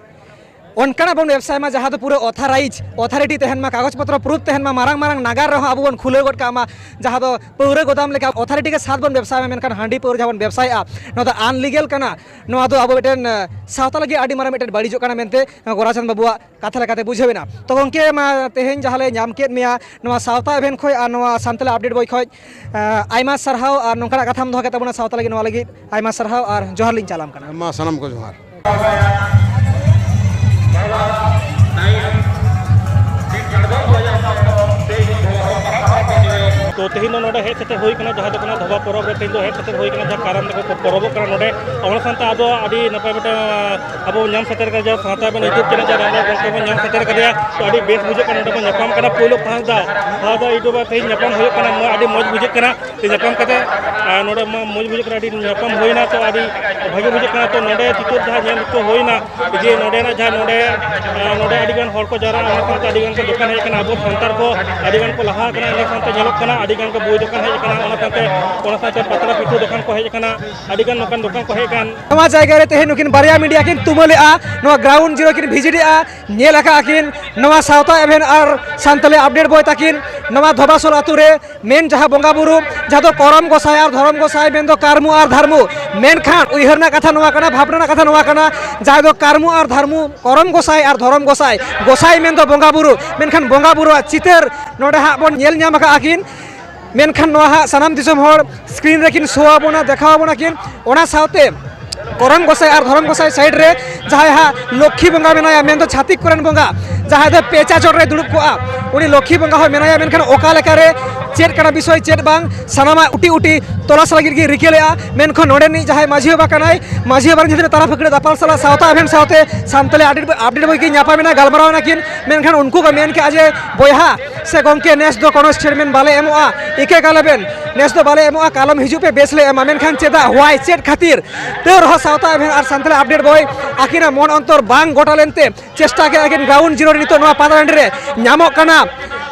ᱚᱱᱠᱟᱱᱟᱜ ᱵᱚᱱ ᱵᱮᱵᱽᱥᱟᱭ ᱢᱟ ᱡᱟᱦᱟᱸ ᱫᱚ ᱯᱩᱨᱟᱹ ᱚᱛᱷᱟᱨᱟᱭᱤᱡᱽ ᱚᱛᱷᱟᱨᱤᱴᱤ ᱛᱟᱦᱮᱱ ᱢᱟ, ᱠᱟᱜᱚᱡᱽ ᱯᱚᱛᱨᱚ ᱯᱨᱩᱯᱷ ᱛᱟᱦᱮᱱ ᱢᱟ, ᱢᱟᱨᱟᱝ ᱢᱟᱨᱟᱝ ᱱᱟᱜᱟᱨ ᱨᱮᱦᱚᱸ ᱟᱵᱚ ᱵᱚᱱ ᱠᱷᱩᱞᱟᱹᱣ ᱜᱚᱫ ᱠᱟᱜ ᱢᱟ, ᱡᱟᱦᱟᱸ ᱫᱚ ᱯᱟᱹᱣᱨᱟᱹ ᱜᱚᱫᱟᱢ ᱞᱮᱠᱟ ᱚᱛᱷᱟᱨᱤᱴᱤ ᱜᱮ ᱥᱟᱛ ᱵᱚᱱ ᱵᱮᱵᱽᱥᱟᱭ ᱢᱟ, ᱢᱮᱱᱠᱷᱟᱱ ᱦᱟᱺᱰᱤ ᱯᱟᱹᱣᱨᱟᱹ ᱡᱟᱦᱟᱸ ᱵᱚᱱ ᱵᱮᱵᱽᱥᱟᱭᱮᱫᱼᱟ, ᱱᱚᱣᱟ ᱫᱚ ᱟᱱᱞᱤᱜᱮᱞ ᱠᱟᱱᱟ᱾ ᱱᱚᱣᱟ ᱫᱚ ᱟᱵᱚ ᱢᱤᱫᱴᱮᱱ, ᱮ, ᱥᱟᱶᱛᱟ ᱞᱟᱹᱜᱤᱫ ᱟᱹᱰᱤ ᱢᱟᱨᱟᱝ ᱢᱤᱫᱴᱮᱱ ᱵᱟᱹᱲᱤᱡᱚᱜ ᱠᱟᱱᱟ ᱢᱮᱱᱛᱮ ᱜᱳᱨᱟᱪᱟᱸᱫᱽ ᱵᱟᱵᱩᱣᱟᱜ ᱠᱟᱛᱷᱟ ᱞᱮᱠᱟᱛᱮ ᱵᱩᱡᱷᱟᱹᱣ ᱮᱱᱟ᱾ ᱛᱚ ᱜᱚᱢᱠᱮ, ᱢᱟ ᱛᱮᱦᱮᱧ ᱡᱟᱦᱟᱸ ᱞᱮ ᱧᱟᱢ ᱠᱮᱫ ᱢᱮᱭᱟ ᱱᱚᱣᱟ ᱥᱟᱶᱛᱟ ᱮᱵᱷᱮᱱ ᱠᱷᱚᱱ ᱟᱨ ᱱᱚᱣᱟ ᱥᱟᱱᱛᱟᱞᱤ ᱟᱯᱰᱮᱴ ᱵᱳᱭ ᱠᱷᱚᱱ, ᱮ, ᱟᱭᱢᱟ ᱥᱟᱨᱦᱟᱣ ᱟᱨ ᱱᱚᱝᱠᱟᱱᱟᱜ ᱠᱟᱛᱷᱟᱢ ᱫᱚᱦᱚ ᱠᱮᱫ ᱛᱟᱵᱚᱱᱟ ᱥᱟᱶᱛᱟ ᱞᱟᱹᱜᱤᱫ, ᱱᱚᱣᱟ ᱞᱟᱹᱜᱤᱫ ᱟᱭᱢᱟ ᱥᱟᱨᱦᱟᱣ ᱟᱨ ᱡᱚᱦᱟᱨ ᱞᱤᱧ ᱪᱟᱞᱟᱢ ᱠᱟᱱᱟ᱾ ᱢᱟ ᱥᱟᱱᱟᱢ ᱠᱚ ᱡᱚᱦᱟᱨ᱾ ᱛᱚ ᱛᱮᱦᱮᱧ ᱫᱚ ᱱᱚᱰᱮ ᱦᱮᱡ ᱥᱮᱴᱮᱨ ᱦᱩᱭ ᱠᱟᱱᱟ, ᱡᱟᱦᱟᱸ ᱫᱚ ᱠᱟᱱᱟ ᱫᱷᱚᱵᱟ ᱯᱚᱨᱚᱵᱽ ᱨᱮ ᱛᱮᱦᱮᱧ ᱫᱚ ᱦᱮᱡ ᱥᱮᱴᱮᱨ ᱦᱩᱭ ᱠᱟᱱᱟ, ᱡᱟᱦᱟᱸ ᱠᱟᱨᱟᱢ ᱨᱮᱠᱚ ᱯᱚᱨᱚᱵᱚᱜ ᱠᱟᱱᱟ ᱱᱚᱰᱮ᱾ ᱚᱱᱟ ᱥᱟᱶᱛᱮ ᱟᱵᱚ ᱟᱹᱰᱤ ᱱᱟᱯᱟᱭ ᱢᱤᱫᱴᱟᱝ ᱟᱵᱚ ᱧᱟᱢ ᱥᱮᱴᱮᱨ ᱠᱟᱫᱟ, ᱡᱟᱦᱟᱸ ᱥᱟᱶᱛᱟ ᱵᱚᱱ ᱟᱹᱭᱠᱟᱹᱣ ᱠᱮᱫᱟ, ᱡᱟᱦᱟᱸ ᱨᱟᱢᱫᱟ ᱜᱚᱢᱠᱮ ᱵᱚᱱ ᱧᱟᱢ ᱥᱮᱴᱮᱨ ᱠᱟᱫᱮᱭᱟ᱾ ᱛᱚ ᱟᱹᱰᱤ ᱵᱮᱥ ᱵᱩᱡᱷᱟᱹᱜ ᱠᱟᱱᱟ, ᱱᱚᱰᱮ ᱵᱚᱱ ᱧᱟᱯᱟᱢ ᱠᱟᱱᱟ ᱯᱳᱭᱞᱳ ᱯᱷᱟᱥᱴ ᱫᱷᱟᱣ᱾ ᱫᱷᱟᱣ ᱫᱚ ᱤᱧ ᱵᱟᱵᱟ ᱛᱮᱦᱮᱧ ᱧᱟᱯᱟᱢ ᱦᱩᱭᱩᱜ ᱠᱟᱱᱟ, ᱟᱹᱰᱤ ᱢᱚᱡᱽ ᱵᱩᱡᱷᱟᱹᱜ ᱠᱟᱱᱟ᱾ ᱛᱮ ᱧᱟᱯᱟᱢ ᱠᱟᱛᱮ, ᱟᱨ ᱱᱚᱰᱮ ᱢᱟ ᱢᱚᱡᱽ ᱵᱩᱡᱷᱟᱹᱜ ᱠᱟᱱᱟ, ᱟᱹᱰᱤ ᱧᱟᱯᱟᱢ ᱦᱩᱭᱱᱟ, ᱛᱚ ᱟᱹᱰᱤ ᱵᱷᱟᱜᱮ ᱵᱩᱡᱷᱟᱹᱜ ᱠᱟᱱᱟ᱾ ᱛᱚ ᱱᱚᱰᱮ ᱪᱤᱛᱟᱹᱨ ᱡᱟᱦᱟᱸ ᱧᱮᱞ ᱦᱚᱪᱚ ᱦᱩᱭᱱᱟ ᱡᱮ ᱱᱚᱰᱮᱱᱟᱜ ᱡᱟᱦᱟᱸ ᱱᱚᱰᱮ, ᱟᱨ ᱱᱚᱰᱮ ᱟᱹᱰᱤ ᱜᱟᱱ ᱦᱚᱲ ᱠᱚ ᱡᱟᱣᱨᱟᱜᱼᱟ, ᱚᱱᱟ ᱥᱟᱶᱛᱮ ᱟᱹᱰᱤ ᱜᱟᱱ ᱠᱚ ᱫᱚᱠᱟᱱ ᱦᱮᱡ ᱟᱠᱟᱱᱟ, ᱟᱵᱚ ᱥᱟᱱᱛᱟᱲ ᱠᱚ ᱟᱹᱰᱤ ᱜᱟᱱ ᱠᱚ ᱞᱟᱦᱟ ᱟᱠᱟᱱᱟ, ᱚᱱᱟ ᱥᱟᱶᱛᱮ ᱧᱮᱞᱚᱜ ᱠᱟᱱᱟ ᱟᱹᱰᱤ ᱜᱟᱱ ᱠᱚ ᱵᱳᱭ ᱫᱚᱠᱟᱱ ᱦᱮᱡ ᱟᱠᱟᱱᱟ, ᱚᱱᱟ ᱥᱟᱶᱛᱮ ᱚᱱᱟ ᱥᱟᱶᱛᱮ ᱯᱟᱛᱲᱟ ᱯᱤᱴᱷᱟᱹ ᱫᱚᱠᱟᱱ ᱠᱚ ᱦᱮᱡ ᱟᱠᱟᱱᱟ, ᱟᱹᱰᱤ ᱜᱟᱱ ᱱᱚᱝᱠᱟᱱ ᱫᱚᱠᱟᱱ ᱠᱚ ᱦᱮᱡ ᱟᱠᱟᱱ᱾ ᱱᱚᱣᱟ ᱡᱟᱭᱜᱟ ᱨᱮ ᱛᱮᱦᱮᱧ ᱱᱩᱠᱤᱱ ᱵᱟᱨᱭᱟ ᱢᱤᱰᱤᱭᱟ ᱠᱤᱱ ᱛᱩᱢᱟᱹᱞᱮᱜᱼᱟ, ᱱᱚᱣᱟ ᱜᱨᱟᱣᱩᱱᱰ ᱡᱤᱨᱳ ᱠᱤᱱ ᱵᱷᱤᱡᱤᱴᱮᱜᱼᱟ, ᱧᱮᱞ ᱟᱠᱟᱫᱼᱟ ᱠᱤᱱ ᱱᱚᱣᱟ ᱥᱟᱶᱛᱟ ᱮᱵᱷᱮᱱ ᱟᱨ ᱥᱟᱱᱛᱟᱞᱤ ᱟᱯᱰᱮᱴ ᱵᱳᱭ ᱛᱟᱹᱠᱤᱱ ᱱᱚᱣᱟ ᱫᱷᱚᱵᱟᱥᱳᱞ ᱟᱛᱳ ᱨᱮ ᱢᱮᱱ ᱡᱟᱦᱟᱸ ᱵᱚᱸᱜᱟ ᱵᱩᱨᱩ, ᱡᱟᱦᱟᱸ ᱫᱚ ᱠᱚᱨᱚᱢ ᱜᱚᱸᱥᱟᱭ ᱟᱨ ᱫᱷᱚᱨᱚᱢ ᱜᱚᱸᱥᱟᱭ, ᱢᱮᱱᱫᱚ ᱠᱟᱹᱨᱢᱩ ᱟᱨ ᱫᱷᱟᱨᱢᱩ᱾ ᱢᱮᱱᱠᱷᱟᱱ ᱩᱭᱦᱟᱹᱨ ᱨᱮᱱᱟᱜ ᱠᱟᱛᱷᱟ ᱱᱚᱣᱟ ᱠᱟᱱᱟ, ᱵᱷᱟᱵᱽᱱᱟ ᱨᱮᱱᱟᱜ ᱠᱟᱛᱷᱟ ᱱᱚᱣᱟ ᱠᱟᱱᱟ, ᱡᱟᱦᱟᱸᱭ ᱫᱚ ᱠᱟᱹᱨᱢᱩ ᱟᱨ ᱫᱷᱟᱨᱢᱩ, ᱠᱚᱨᱚᱢ ᱜᱚᱸᱥᱟᱭ ᱟᱨ ᱫᱷᱚᱨᱚᱢ ᱜᱚᱸᱥᱟᱭ, ᱜᱚᱸᱥᱟᱭ ᱢᱮᱱᱫᱚ ᱵᱚᱸᱜᱟ ᱵᱩᱨᱩ, ᱢᱮᱱᱠᱷᱟᱱ ᱵᱚᱸᱜᱟ ᱵᱩᱨᱩᱣᱟᱜ ᱪᱤᱛᱟᱹᱨ ᱱᱚᱰᱮ ᱦᱟᱸᱜ ᱵᱚᱱ ᱧᱮᱞ ᱧᱟᱢ ᱟᱠᱟᱫᱼᱟ ᱠᱤᱱ᱾ ᱢᱮᱱᱠᱷᱟᱱ ᱱᱚᱣᱟ ᱦᱟᱸᱜ ᱥᱟᱱᱟᱢ ᱫᱤᱥᱚᱢ ᱦᱚᱲ screen ᱨᱮᱠᱤᱱ show ᱟᱵᱚᱱᱟ, ᱫᱮᱠᱷᱟᱣ ᱟᱵᱚᱱᱟ ᱠᱤᱱ᱾ ᱚᱱᱟ ᱥᱟᱶᱛᱮ ᱠᱚᱨᱚᱢ ᱜᱚᱸᱥᱟᱭ ᱟᱨ ᱫᱷᱚᱨᱚᱢ ᱜᱚᱸᱥᱟᱭ side ᱨᱮ ᱡᱟᱦᱟᱸᱭ ᱦᱟᱸᱜ ᱞᱚᱠᱠᱷᱤ ᱵᱚᱸᱜᱟ ᱢᱮᱱᱟᱭᱟ, ᱢᱮᱱᱫᱚ ᱪᱷᱟᱹᱛᱤᱠ ᱠᱚᱨᱮᱱ ᱵᱚᱸᱜᱟ, ᱡᱟᱦᱟᱸᱭ ᱫᱚ ᱯᱮᱪᱟ ᱪᱚᱴ ᱨᱮ ᱫᱩᱲᱩᱵ ᱠᱚᱜᱼᱟ, ᱩᱱᱤ ᱞᱚᱠᱠᱷᱤ ᱵᱚᱸᱜᱟ ᱦᱚᱸ ᱢᱮᱱᱟᱭᱟ᱾ ᱢᱮᱱᱠᱷᱟᱱ ᱚᱠᱟ ᱞᱮᱠᱟᱨᱮ, ᱪᱮᱫ ᱠᱟᱱᱟ ᱵᱤᱥᱚᱭ, ᱪᱮᱫ ᱵᱟᱝ, ᱥᱟᱱᱟᱢᱟᱜ ᱩᱴᱤ ᱩᱴᱤ ᱛᱚᱞᱟᱥ ᱞᱟᱹᱜᱤᱫ ᱜᱮ ᱨᱤᱠᱟᱹ ᱞᱮᱜᱼᱟ᱾ ᱢᱮᱱᱠᱷᱟᱱ ᱱᱚᱰᱮ ᱨᱤᱱᱤᱡ ᱡᱟᱦᱟᱸᱭ ᱢᱟᱹᱡᱷᱤ ᱵᱟᱵᱟ ᱠᱟᱱᱟᱭ, ᱢᱟᱹᱡᱷᱤ ᱵᱟᱵᱟ ᱨᱮᱱ ᱡᱟᱦᱟᱸ ᱛᱤᱱᱟᱹᱜ ᱛᱟᱨᱟ ᱯᱷᱟᱹᱠᱲᱟᱹ ᱫᱟᱯᱟᱞ ᱥᱟᱞᱟᱜ ᱥᱟᱶᱛᱟ ᱮᱵᱷᱮᱱ ᱥᱟᱶᱛᱮ ᱥᱟᱱᱛᱟᱞᱤ update, update ᱵᱳᱭ ᱠᱤᱱ ᱧᱟᱯᱟᱢ ᱮᱱᱟ, ᱜᱟᱞᱢᱟᱨᱟᱣ ᱮᱱᱟ ᱠᱤᱱ᱾ ᱢᱮᱱᱠᱷᱟᱱ ᱩᱱᱠᱩ ᱠᱚ ᱢᱮᱱ ᱠᱮᱜᱼᱟ ᱡᱮ, "ᱵᱚᱭᱦᱟ ᱥᱮ ᱜᱚᱢᱠᱮ, ᱱᱮᱥ ᱫᱚ ᱠᱳᱱᱳ statement ᱵᱟᱞᱮ ᱮᱢᱚᱜᱼᱟ, ᱤᱠᱟᱹ ᱠᱟᱞᱮ ᱵᱮᱱ, ᱱᱮᱥ ᱫᱚ ᱵᱟᱞᱮ ᱮᱢᱚᱜᱼᱟ, ᱠᱟᱞᱚᱢ ᱦᱤᱡᱩᱜ ᱯᱮ, ᱵᱮᱥ ᱞᱮ ᱮᱢᱟ᱾" ᱢᱮᱱᱠᱷᱟᱱ ᱪᱮᱫᱟᱜ, why, ᱪᱮᱫ ᱠᱷᱟᱹᱛᱤᱨ? ᱛᱟᱹᱣ ᱨᱮᱦᱚᱸ ᱥᱟᱶᱛᱟ ᱮᱵᱷᱮᱱ ᱟᱨ ᱥᱟᱱᱛᱟᱲᱤ update ᱵᱳᱭ ᱟᱹᱠᱤᱱᱟᱜ ᱢᱚᱱ ᱚᱱᱛᱚᱨ ᱵᱟᱝ ᱜᱚᱴᱟ ᱞᱮᱱᱛᱮ ᱪᱮᱥᱴᱟ ᱠᱮᱫᱼᱟ ᱠᱤᱱ ground zero ᱨᱮ ᱱᱤᱛᱚᱜ ᱱᱚᱣᱟ ᱯᱟᱛᱟ ᱴᱟᱺᱰᱤ ᱨᱮ ᱧᱟᱢᱚᱜ ᱠᱟᱱᱟ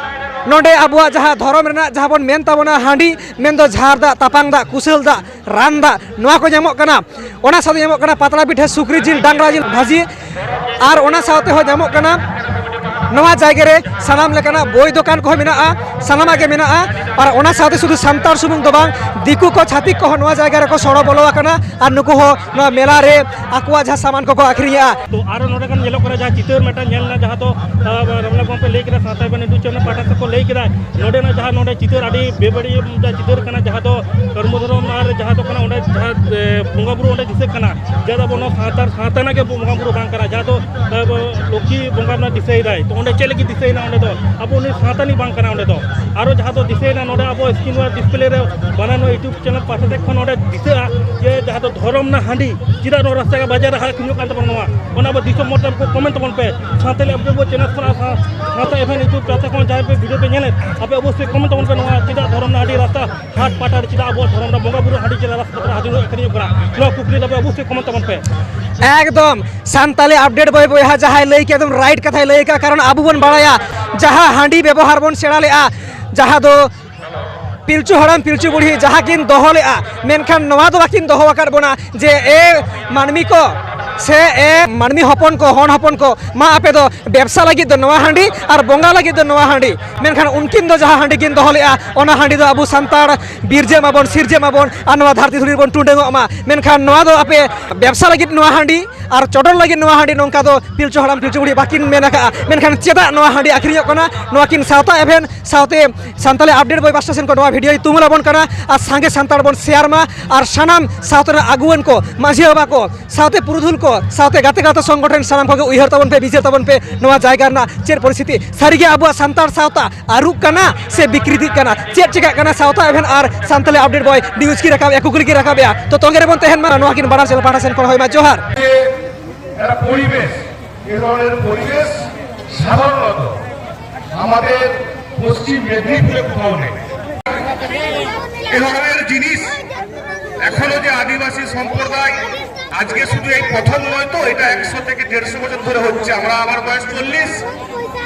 ᱱᱚᱰᱮ ᱟᱵᱚᱣᱟᱜ ᱡᱟᱦᱟᱸ ᱫᱷᱚᱨᱚᱢ ᱨᱮᱱᱟᱜ ᱡᱟᱦᱟᱸ ᱵᱚᱱ ᱢᱮᱱ ᱛᱟᱵᱚᱱᱟ ᱦᱟᱺᱰᱤ, ᱢᱮᱱᱫᱚ ᱡᱷᱟᱨ ᱫᱟᱜ, ᱛᱟᱯᱟᱝ ᱫᱟᱜ, ᱠᱩᱥᱟᱹᱞ ᱫᱟᱜ, ᱨᱟᱱ ᱫᱟᱜ, ᱱᱚᱣᱟ ᱠᱚ ᱧᱟᱢᱚᱜ ᱠᱟᱱᱟ᱾ ᱚᱱᱟ ᱥᱟᱶᱛᱮ ᱧᱟᱢᱚᱜ ᱠᱟᱱᱟ ᱯᱟᱛᱲᱟ ᱯᱤᱴᱷᱟᱹ, ᱥᱩᱠᱨᱤ ᱡᱤᱞ, ᱰᱟᱝᱨᱟ ᱡᱤᱞ ᱵᱷᱟᱹᱡᱤ, ᱟᱨ ᱚᱱᱟ ᱥᱟᱶᱛᱮ ᱦᱚᱸ ᱧᱟᱢᱚᱜ ᱠᱟᱱᱟ ᱱᱚᱣᱟ ᱡᱟᱭᱜᱟ ᱨᱮ ᱥᱟᱱᱟᱢ ᱞᱮᱠᱟᱱᱟᱜ ᱵᱳᱭ ᱫᱚᱠᱟᱱ ᱠᱚᱦᱚᱸ ᱢᱮᱱᱟᱜᱼᱟ, ᱥᱟᱱᱟᱢᱟᱜ ᱜᱮ ᱢᱮᱱᱟᱜᱼᱟ᱾ ᱟᱨ ᱚᱱᱟ ᱥᱟᱶᱛᱮ ᱥᱩᱫᱷᱩ ᱥᱟᱱᱛᱟᱲ ᱥᱩᱢᱩᱝ ᱫᱚ ᱵᱟᱝ, ᱫᱤᱠᱩ ᱠᱚ, ᱪᱷᱟᱹᱛᱤᱠ ᱠᱚᱦᱚᱸ ᱱᱚᱣᱟ ᱡᱟᱭᱜᱟ ᱨᱮᱠᱚ ᱥᱚᱲᱚ ᱵᱚᱞᱚ ᱟᱠᱟᱱᱟ ᱟᱨ ᱱᱩᱠᱩ ᱦᱚᱸ ᱱᱚᱣᱟ ᱢᱮᱞᱟ ᱨᱮ ᱟᱠᱚᱣᱟᱜ ᱡᱟᱦᱟᱸ ᱥᱟᱢᱟᱱ ᱠᱚᱠᱚ ᱟᱹᱠᱷᱨᱤᱧᱮᱜᱼᱟ᱾ ᱛᱚ ᱟᱨᱚ ᱱᱚᱰᱮ ᱠᱷᱚᱱ ᱧᱮᱞᱚᱜ ᱠᱟᱱᱟ ᱡᱟᱦᱟᱸ ᱪᱤᱛᱟᱹᱨ ᱢᱤᱫᱴᱟᱝ ᱧᱮᱞ ᱮᱱᱟ, ᱡᱟᱦᱟᱸ ᱫᱚ, ᱟᱸ, ᱨᱟᱢᱱᱟ ᱜᱚᱢᱠᱮ ᱞᱟᱹᱭ ᱠᱮᱫᱟ, ᱥᱟᱶᱛᱟ ᱮᱵᱷᱮᱱ YouTube channel ᱯᱟᱦᱴᱟ ᱥᱮᱫ ᱠᱚ ᱞᱟᱹᱭ ᱠᱮᱫᱟ, ᱱᱚᱰᱮᱱᱟᱜ ᱡᱟᱦᱟᱸ ᱱᱚᱰᱮ ᱪᱤᱛᱟᱹᱨ ᱟᱹᱰᱤ ᱵᱮᱵᱟᱹᱲᱤᱡ ᱢᱤᱫᱴᱟᱝ ᱪᱤᱛᱟᱹᱨ ᱠᱟᱱᱟ, ᱡᱟᱦᱟᱸ ᱫᱚ ᱠᱚᱨᱢᱚ ᱫᱷᱚᱨᱚᱢ ᱟᱨ ᱡᱟᱦᱟᱸ ᱫᱚ ᱠᱟᱱᱟ ᱚᱸᱰᱮ ᱡᱟᱦᱟᱸ, ᱮ, ᱵᱚᱸᱜᱟ ᱵᱩᱨᱩ ᱚᱸᱰᱮ ᱫᱤᱥᱟᱹᱜ ᱠᱟᱱᱟ, ᱡᱟᱦᱟᱸ ᱫᱚ ᱟᱵᱚ ᱱᱚᱣᱟ ᱥᱟᱶᱛᱟ, ᱥᱟᱶᱛᱟ ᱨᱮᱱᱟᱜ ᱜᱮ ᱵᱚᱸᱜᱟ ᱵᱩᱨᱩ ᱵᱟᱝ ᱠᱟᱱᱟ, ᱡᱟᱦᱟᱸ ᱫᱚ, ᱮ, ᱞᱚᱠᱠᱷᱤ ᱵᱚᱸᱜᱟ ᱨᱮᱱᱟᱜ ᱫᱤᱥᱟᱹᱭᱮᱫᱟᱭ᱾ ᱛᱚ ᱚᱸᱰᱮ ᱪᱮᱫ ᱞᱟᱹᱜᱤᱫ ᱫᱤᱥᱟᱹᱭᱮᱱᱟ? ᱚᱸᱰᱮ ᱫᱚ ᱟᱵᱚ ᱩᱱᱤ ᱥᱟᱶᱛᱟ ᱨᱤᱱᱤᱡ ᱵᱟᱝ ᱠᱟᱱᱟ ᱚᱸᱰᱮ ᱫᱚ᱾ ᱟᱨᱚ ᱡᱟᱦᱟᱸ ᱫᱚ ᱫᱤᱥᱟᱹᱭᱮᱱᱟ ᱱᱚᱰᱮ ᱟᱵᱚ screen ᱨᱮ display ᱨᱮ ᱵᱟᱱᱟᱨ ᱱᱚᱣᱟ YouTube channel ᱯᱟᱦᱴᱟ ᱥᱮᱫ ᱠᱷᱚᱱ ᱱᱚᱰᱮ ᱫᱤᱥᱟᱹᱜᱼᱟ ᱡᱮ ᱡᱟᱦᱟᱸ ᱫᱚ ᱫᱷᱚᱨᱚᱢ ᱨᱮᱱᱟᱜ ᱦᱟᱺᱰᱤ ᱪᱮᱫᱟᱜ ᱱᱚᱣᱟ ᱨᱟᱥᱛᱟ ᱵᱟᱡᱟᱨ ᱨᱮ ᱟᱹᱠᱷᱨᱤᱧᱚᱜ ᱠᱟᱱ ᱛᱟᱵᱚᱱᱟ, ᱱᱚᱣᱟ ᱚᱱᱟ ᱟᱵᱚ ᱫᱤᱥᱚᱢ ᱦᱚᱲ ᱴᱷᱮᱱ ᱠᱚ comment ᱛᱟᱵᱚᱱ ᱯᱮ᱾ ᱥᱟᱶᱛᱟᱞᱤ update ᱵᱚ channel ᱠᱷᱚᱱ ᱟᱨ ᱥᱟᱶ-, ᱥᱟᱶᱛᱟ ᱮᱵᱷᱮᱱ YouTube ᱯᱟᱦᱴᱟ ᱠᱷᱚᱱ ᱡᱟᱦᱟᱸᱭ ᱯᱮ video ᱯᱮ ᱧᱮᱞᱮᱫ, ᱟᱯᱮ ᱚᱵᱚᱥᱥᱳᱭ comment ᱛᱟᱵᱚᱱ ᱯᱮ, ᱱᱚᱣᱟ ᱪᱮᱫᱟᱜ ᱫᱷᱚᱨᱚᱢ ᱨᱮᱱᱟᱜ ᱦᱟᱺᱰᱤ ᱨᱟᱥᱛᱟ ᱦᱟᱴ ᱯᱟᱴᱟ ᱨᱮ ᱪᱮᱫᱟᱜ ᱟᱵᱚᱣᱟᱜ ᱫᱷᱚᱨᱚᱢ ᱨᱮ ᱵᱚᱸᱜᱟ ᱵᱩᱨᱩ ᱦᱟᱺᱰᱤ ᱪᱮᱫᱟᱜ ᱨᱟᱥᱛᱟ ᱯᱟᱛᱟ ᱟᱹᱠᱷᱨᱤᱧᱚᱜ ᱠᱟᱱᱟ? ᱱᱚᱣᱟ ᱠᱩᱠᱞᱤ ᱫᱚ ᱟᱯᱮ ᱚᱵᱚᱥᱥᱳᱭ comment ᱛᱟᱵᱚᱱ ᱯᱮ᱾ ᱮᱠᱫᱚᱢ ᱥᱟᱱᱛᱟᱞᱤ update ᱵᱳᱭ ᱵᱚᱭᱦᱟ ᱡᱟᱦᱟᱸᱭ ᱞᱟᱹᱭ ᱠᱮᱫ, ᱮᱠᱫᱚᱢ right ᱠᱟᱛᱷᱟᱭ ᱞᱟᱹᱭ ᱠᱟᱜᱼᱟ᱾ ᱠᱟᱨᱚᱱ ᱟᱵᱚ ᱵᱚᱱ ᱵᱟᱲᱟᱭᱟ ᱡᱟᱦᱟᱸ ᱦᱟᱺᱰᱤ ᱵᱮᱵᱚᱦᱟᱨ ᱵᱚᱱ ᱥᱮᱬᱟ ᱞᱮᱜᱼᱟ, ᱡᱟᱦᱟᱸ ᱫᱚ ᱯᱤᱞᱪᱩ ᱦᱟᱲᱟᱢ ᱯᱤᱞᱪᱩ ᱵᱩᱲᱦᱤ ᱡᱟᱦᱟᱸ ᱠᱤᱱ ᱫᱚᱦᱚ ᱞᱮᱜᱼᱟ, ᱢᱮᱱᱠᱷᱟᱱ ᱱᱚᱣᱟ ᱫᱚ ᱵᱟᱹᱠᱤᱱ ᱫᱚᱦᱚ ᱟᱠᱟᱫ ᱵᱚᱱᱟ ᱡᱮ, ᱮ ᱢᱟᱹᱱᱢᱤ ᱠᱚ ᱥᱮ ᱮ ᱢᱟᱹᱱᱢᱤ ᱦᱚᱯᱚᱱ ᱠᱚ, ᱦᱚᱱ ᱦᱚᱯᱚᱱ ᱠᱚ, ᱢᱟ ᱟᱯᱮ ᱫᱚ ᱵᱮᱵᱽᱥᱟ ᱞᱟᱹᱜᱤᱫ ᱫᱚ ᱱᱚᱣᱟ ᱦᱟᱺᱰᱤ ᱟᱨ ᱵᱚᱸᱜᱟ ᱞᱟᱹᱜᱤᱫ ᱫᱚ ᱱᱚᱣᱟ ᱦᱟᱺᱰᱤ᱾ ᱢᱮᱱᱠᱷᱟᱱ ᱩᱱᱠᱤᱱ ᱫᱚ ᱡᱟᱦᱟᱸ ᱦᱟᱺᱰᱤ ᱠᱤᱱ ᱫᱚᱦᱚ ᱞᱮᱜᱼᱟ, ᱚᱱᱟ ᱦᱟᱺᱰᱤ ᱫᱚ ᱟᱵᱚ ᱥᱟᱱᱛᱟᱲ ᱵᱤᱨᱡᱟᱹ ᱢᱟᱵᱚᱱ, ᱥᱤᱨᱡᱟᱹ ᱢᱟᱵᱚᱱ ᱟᱨ ᱱᱚᱣᱟ ᱫᱷᱟᱹᱨᱛᱤ ᱫᱷᱩᱲᱤ ᱨᱮᱵᱚᱱ ᱴᱩᱰᱟᱹᱝᱚᱜ ᱢᱟ᱾ ᱢᱮᱱᱠᱷᱟᱱ ᱱᱚᱣᱟ ᱫᱚ ᱟᱯᱮ ᱵᱮᱵᱽᱥᱟ ᱞᱟᱹᱜᱤᱫ ᱱᱚᱣᱟ ᱦᱟᱺᱰᱤ ᱟᱨ ᱪᱚᱰᱚᱨ ᱞᱟᱹᱜᱤᱫ ᱱᱚᱣᱟ ᱦᱟᱺᱰᱤ ᱱᱚᱝᱠᱟ ᱫᱚ ᱯᱤᱞᱪᱩ ᱦᱟᱲᱟᱢ ᱯᱤᱞᱪᱩ ᱵᱩᱲᱦᱤ ᱵᱟᱹᱠᱤᱱ ᱢᱮᱱ ᱟᱠᱟᱫᱼᱟ᱾ ᱢᱮᱱᱠᱷᱟᱱ ᱪᱮᱫᱟᱜ ᱱᱚᱣᱟ ᱦᱟᱺᱰᱤ ᱟᱹᱠᱷᱨᱤᱧᱚᱜ ᱠᱟᱱᱟ? ᱱᱚᱣᱟ ᱠᱤᱱ ᱥᱟᱶᱛᱟ ᱮᱵᱷᱮᱱ ᱥᱟᱶᱛᱮ ᱥᱟᱱᱛᱟᱲᱤ ᱟᱯᱰᱮᱴ ᱵᱚᱭ ᱯᱟᱥᱴᱟ ᱥᱮᱱ ᱠᱷᱚᱱ ᱱᱚᱣᱟ ᱵᱷᱤᱰᱤᱭᱳᱭ ᱛᱩᱢᱟᱹᱞ ᱟᱵᱚᱱ ᱠᱟᱱᱟ᱾ ᱟᱨ ᱥᱟᱸᱜᱮ ᱥᱟᱱᱛᱟᱲ ᱵᱚᱱ ᱥᱮᱭᱟᱨ ᱢᱟ᱾ ᱟᱨ ᱥᱟᱱᱟᱢ ᱥᱟᱶᱛᱟ ᱨᱮᱱ ᱟᱹᱜᱩᱣᱟᱹᱱ ᱠᱚ, ᱢᱟᱹᱡᱷᱤ ᱵᱟᱵᱟ ᱠᱚ, ᱥᱟᱶᱛᱮ ᱯᱩᱨᱩᱫᱷᱩᱞ ᱠᱚ, ᱥᱟᱶᱛᱮ ᱜᱟᱛᱮ ᱜᱟᱶᱛᱟ ᱥᱚᱝᱜᱚᱴᱷᱚᱱ ᱥᱟᱱᱟᱢ ᱠᱚᱜᱮ ᱩᱭᱦᱟᱹᱨ ᱛᱟᱵᱚᱱ ᱯᱮ, ᱵᱤᱪᱟᱹᱨ ᱛᱟᱵᱚᱱ ᱯᱮ, ᱱᱚᱣᱟ ᱡᱟᱭᱜᱟ ᱨᱮᱱᱟᱜ ᱪᱮᱫ ᱯᱚᱨᱤᱥᱛᱷᱤᱛᱤ᱾ ᱥᱟᱹᱨᱤᱜᱮ ᱟᱵᱚᱣᱟᱜ ᱥᱟᱱᱛᱟᱲ ᱥᱟᱶᱛᱟ ᱟᱹᱨᱩᱜ ᱠᱟᱱᱟ ᱥᱮ ᱵᱤᱠᱨᱤᱛᱤᱜ ᱠᱟᱱᱟ? ᱪᱮᱫ ᱪᱮᱠᱟᱜ ᱠᱟᱱᱟ? ᱥᱟᱶᱛᱟ ᱮᱵᱷᱮᱱ ᱟᱨ ᱥᱟᱱᱛᱟᱲᱤ ᱟᱯᱰᱮᱴ ᱵᱚᱭ ᱱᱤᱭᱩᱡᱽ ᱠᱤᱱ ᱨᱟᱠᱟᱵᱮᱜᱼᱟ, ᱠᱩᱠᱞᱤ ᱠᱤᱱ ᱨᱟᱠᱟᱵᱮᱜᱼᱟ᱾ ᱛᱚ ᱛᱚᱸᱜᱮ ᱨᱮᱵᱚᱱ ᱛᱟᱦᱮᱱ ᱢᱟ᱾ ᱱᱚᱣᱟ ᱠᱤᱱ ᱵᱟᱱᱟᱨ ᱪᱮᱱᱮᱞ ᱯᱟᱦᱴᱟ ᱥᱮᱱ ᱠᱷᱚᱱ ᱦᱳᱭ ᱢᱟ ᱡᱚᱦᱟᱨ᱾ একটা পরিবেশ, এ ধরনের পরিবেশ সাধারণত আমাদের পশ্চিম মেদিনীপুরে কোথাও নেই। এ ধরনের জিনিস এখনো যে আদিবাসী সম্প্রদায়, আজকে শুধু এই প্রথম নয় তো, এটা একশো থেকে দেড়শো বছর ধরে হচ্ছে। আমরা, আমার বয়স চল্লিশ,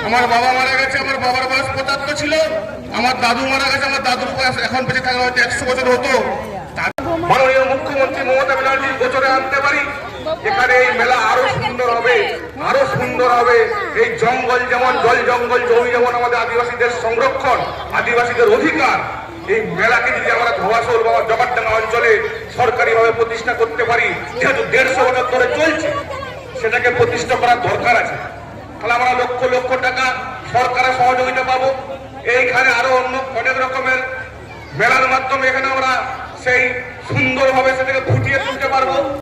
আমার বাবা মারা গেছে, আমার বাবার বয়স পঁচাত্তর ছিল, আমার দাদু মারা গেছে, আমার দাদুর বয়স এখন বেঁচে থাকলে হয়তো একশো বছর হতো। মাননীয় মুখ্যমন্ত্রী মমতা ব্যানার্জির গোচরে আনতে পারি, এখানে এই মেলা আরো সুন্দর হবে, আরো সুন্দর হবে। এই জঙ্গল যেমন, জল জঙ্গল জমি যেমন আমাদের আদিবাসীদের সংরক্ষণ, আদিবাসীদের অধিকার, এই মেলাকে যদি আমরা ধোয়াশোল বাবা জগৎডাঙ্গা অঞ্চলে সরকারিভাবে প্রতিষ্ঠা করতে পারি, যেহেতু দেড়শো বছর ধরে চলছে, সেটাকে প্রতিষ্ঠা করার দরকার আছে। তাহলে আমরা লক্ষ লক্ষ টাকা সরকারের সহযোগিতা পাবো। এইখানে আরো অন্য অনেক রকমের মেলার মাধ্যমে এখানে আমরা সেই সুন্দরভাবে সেটাকে ফুটিয়ে তুলতে পারবো।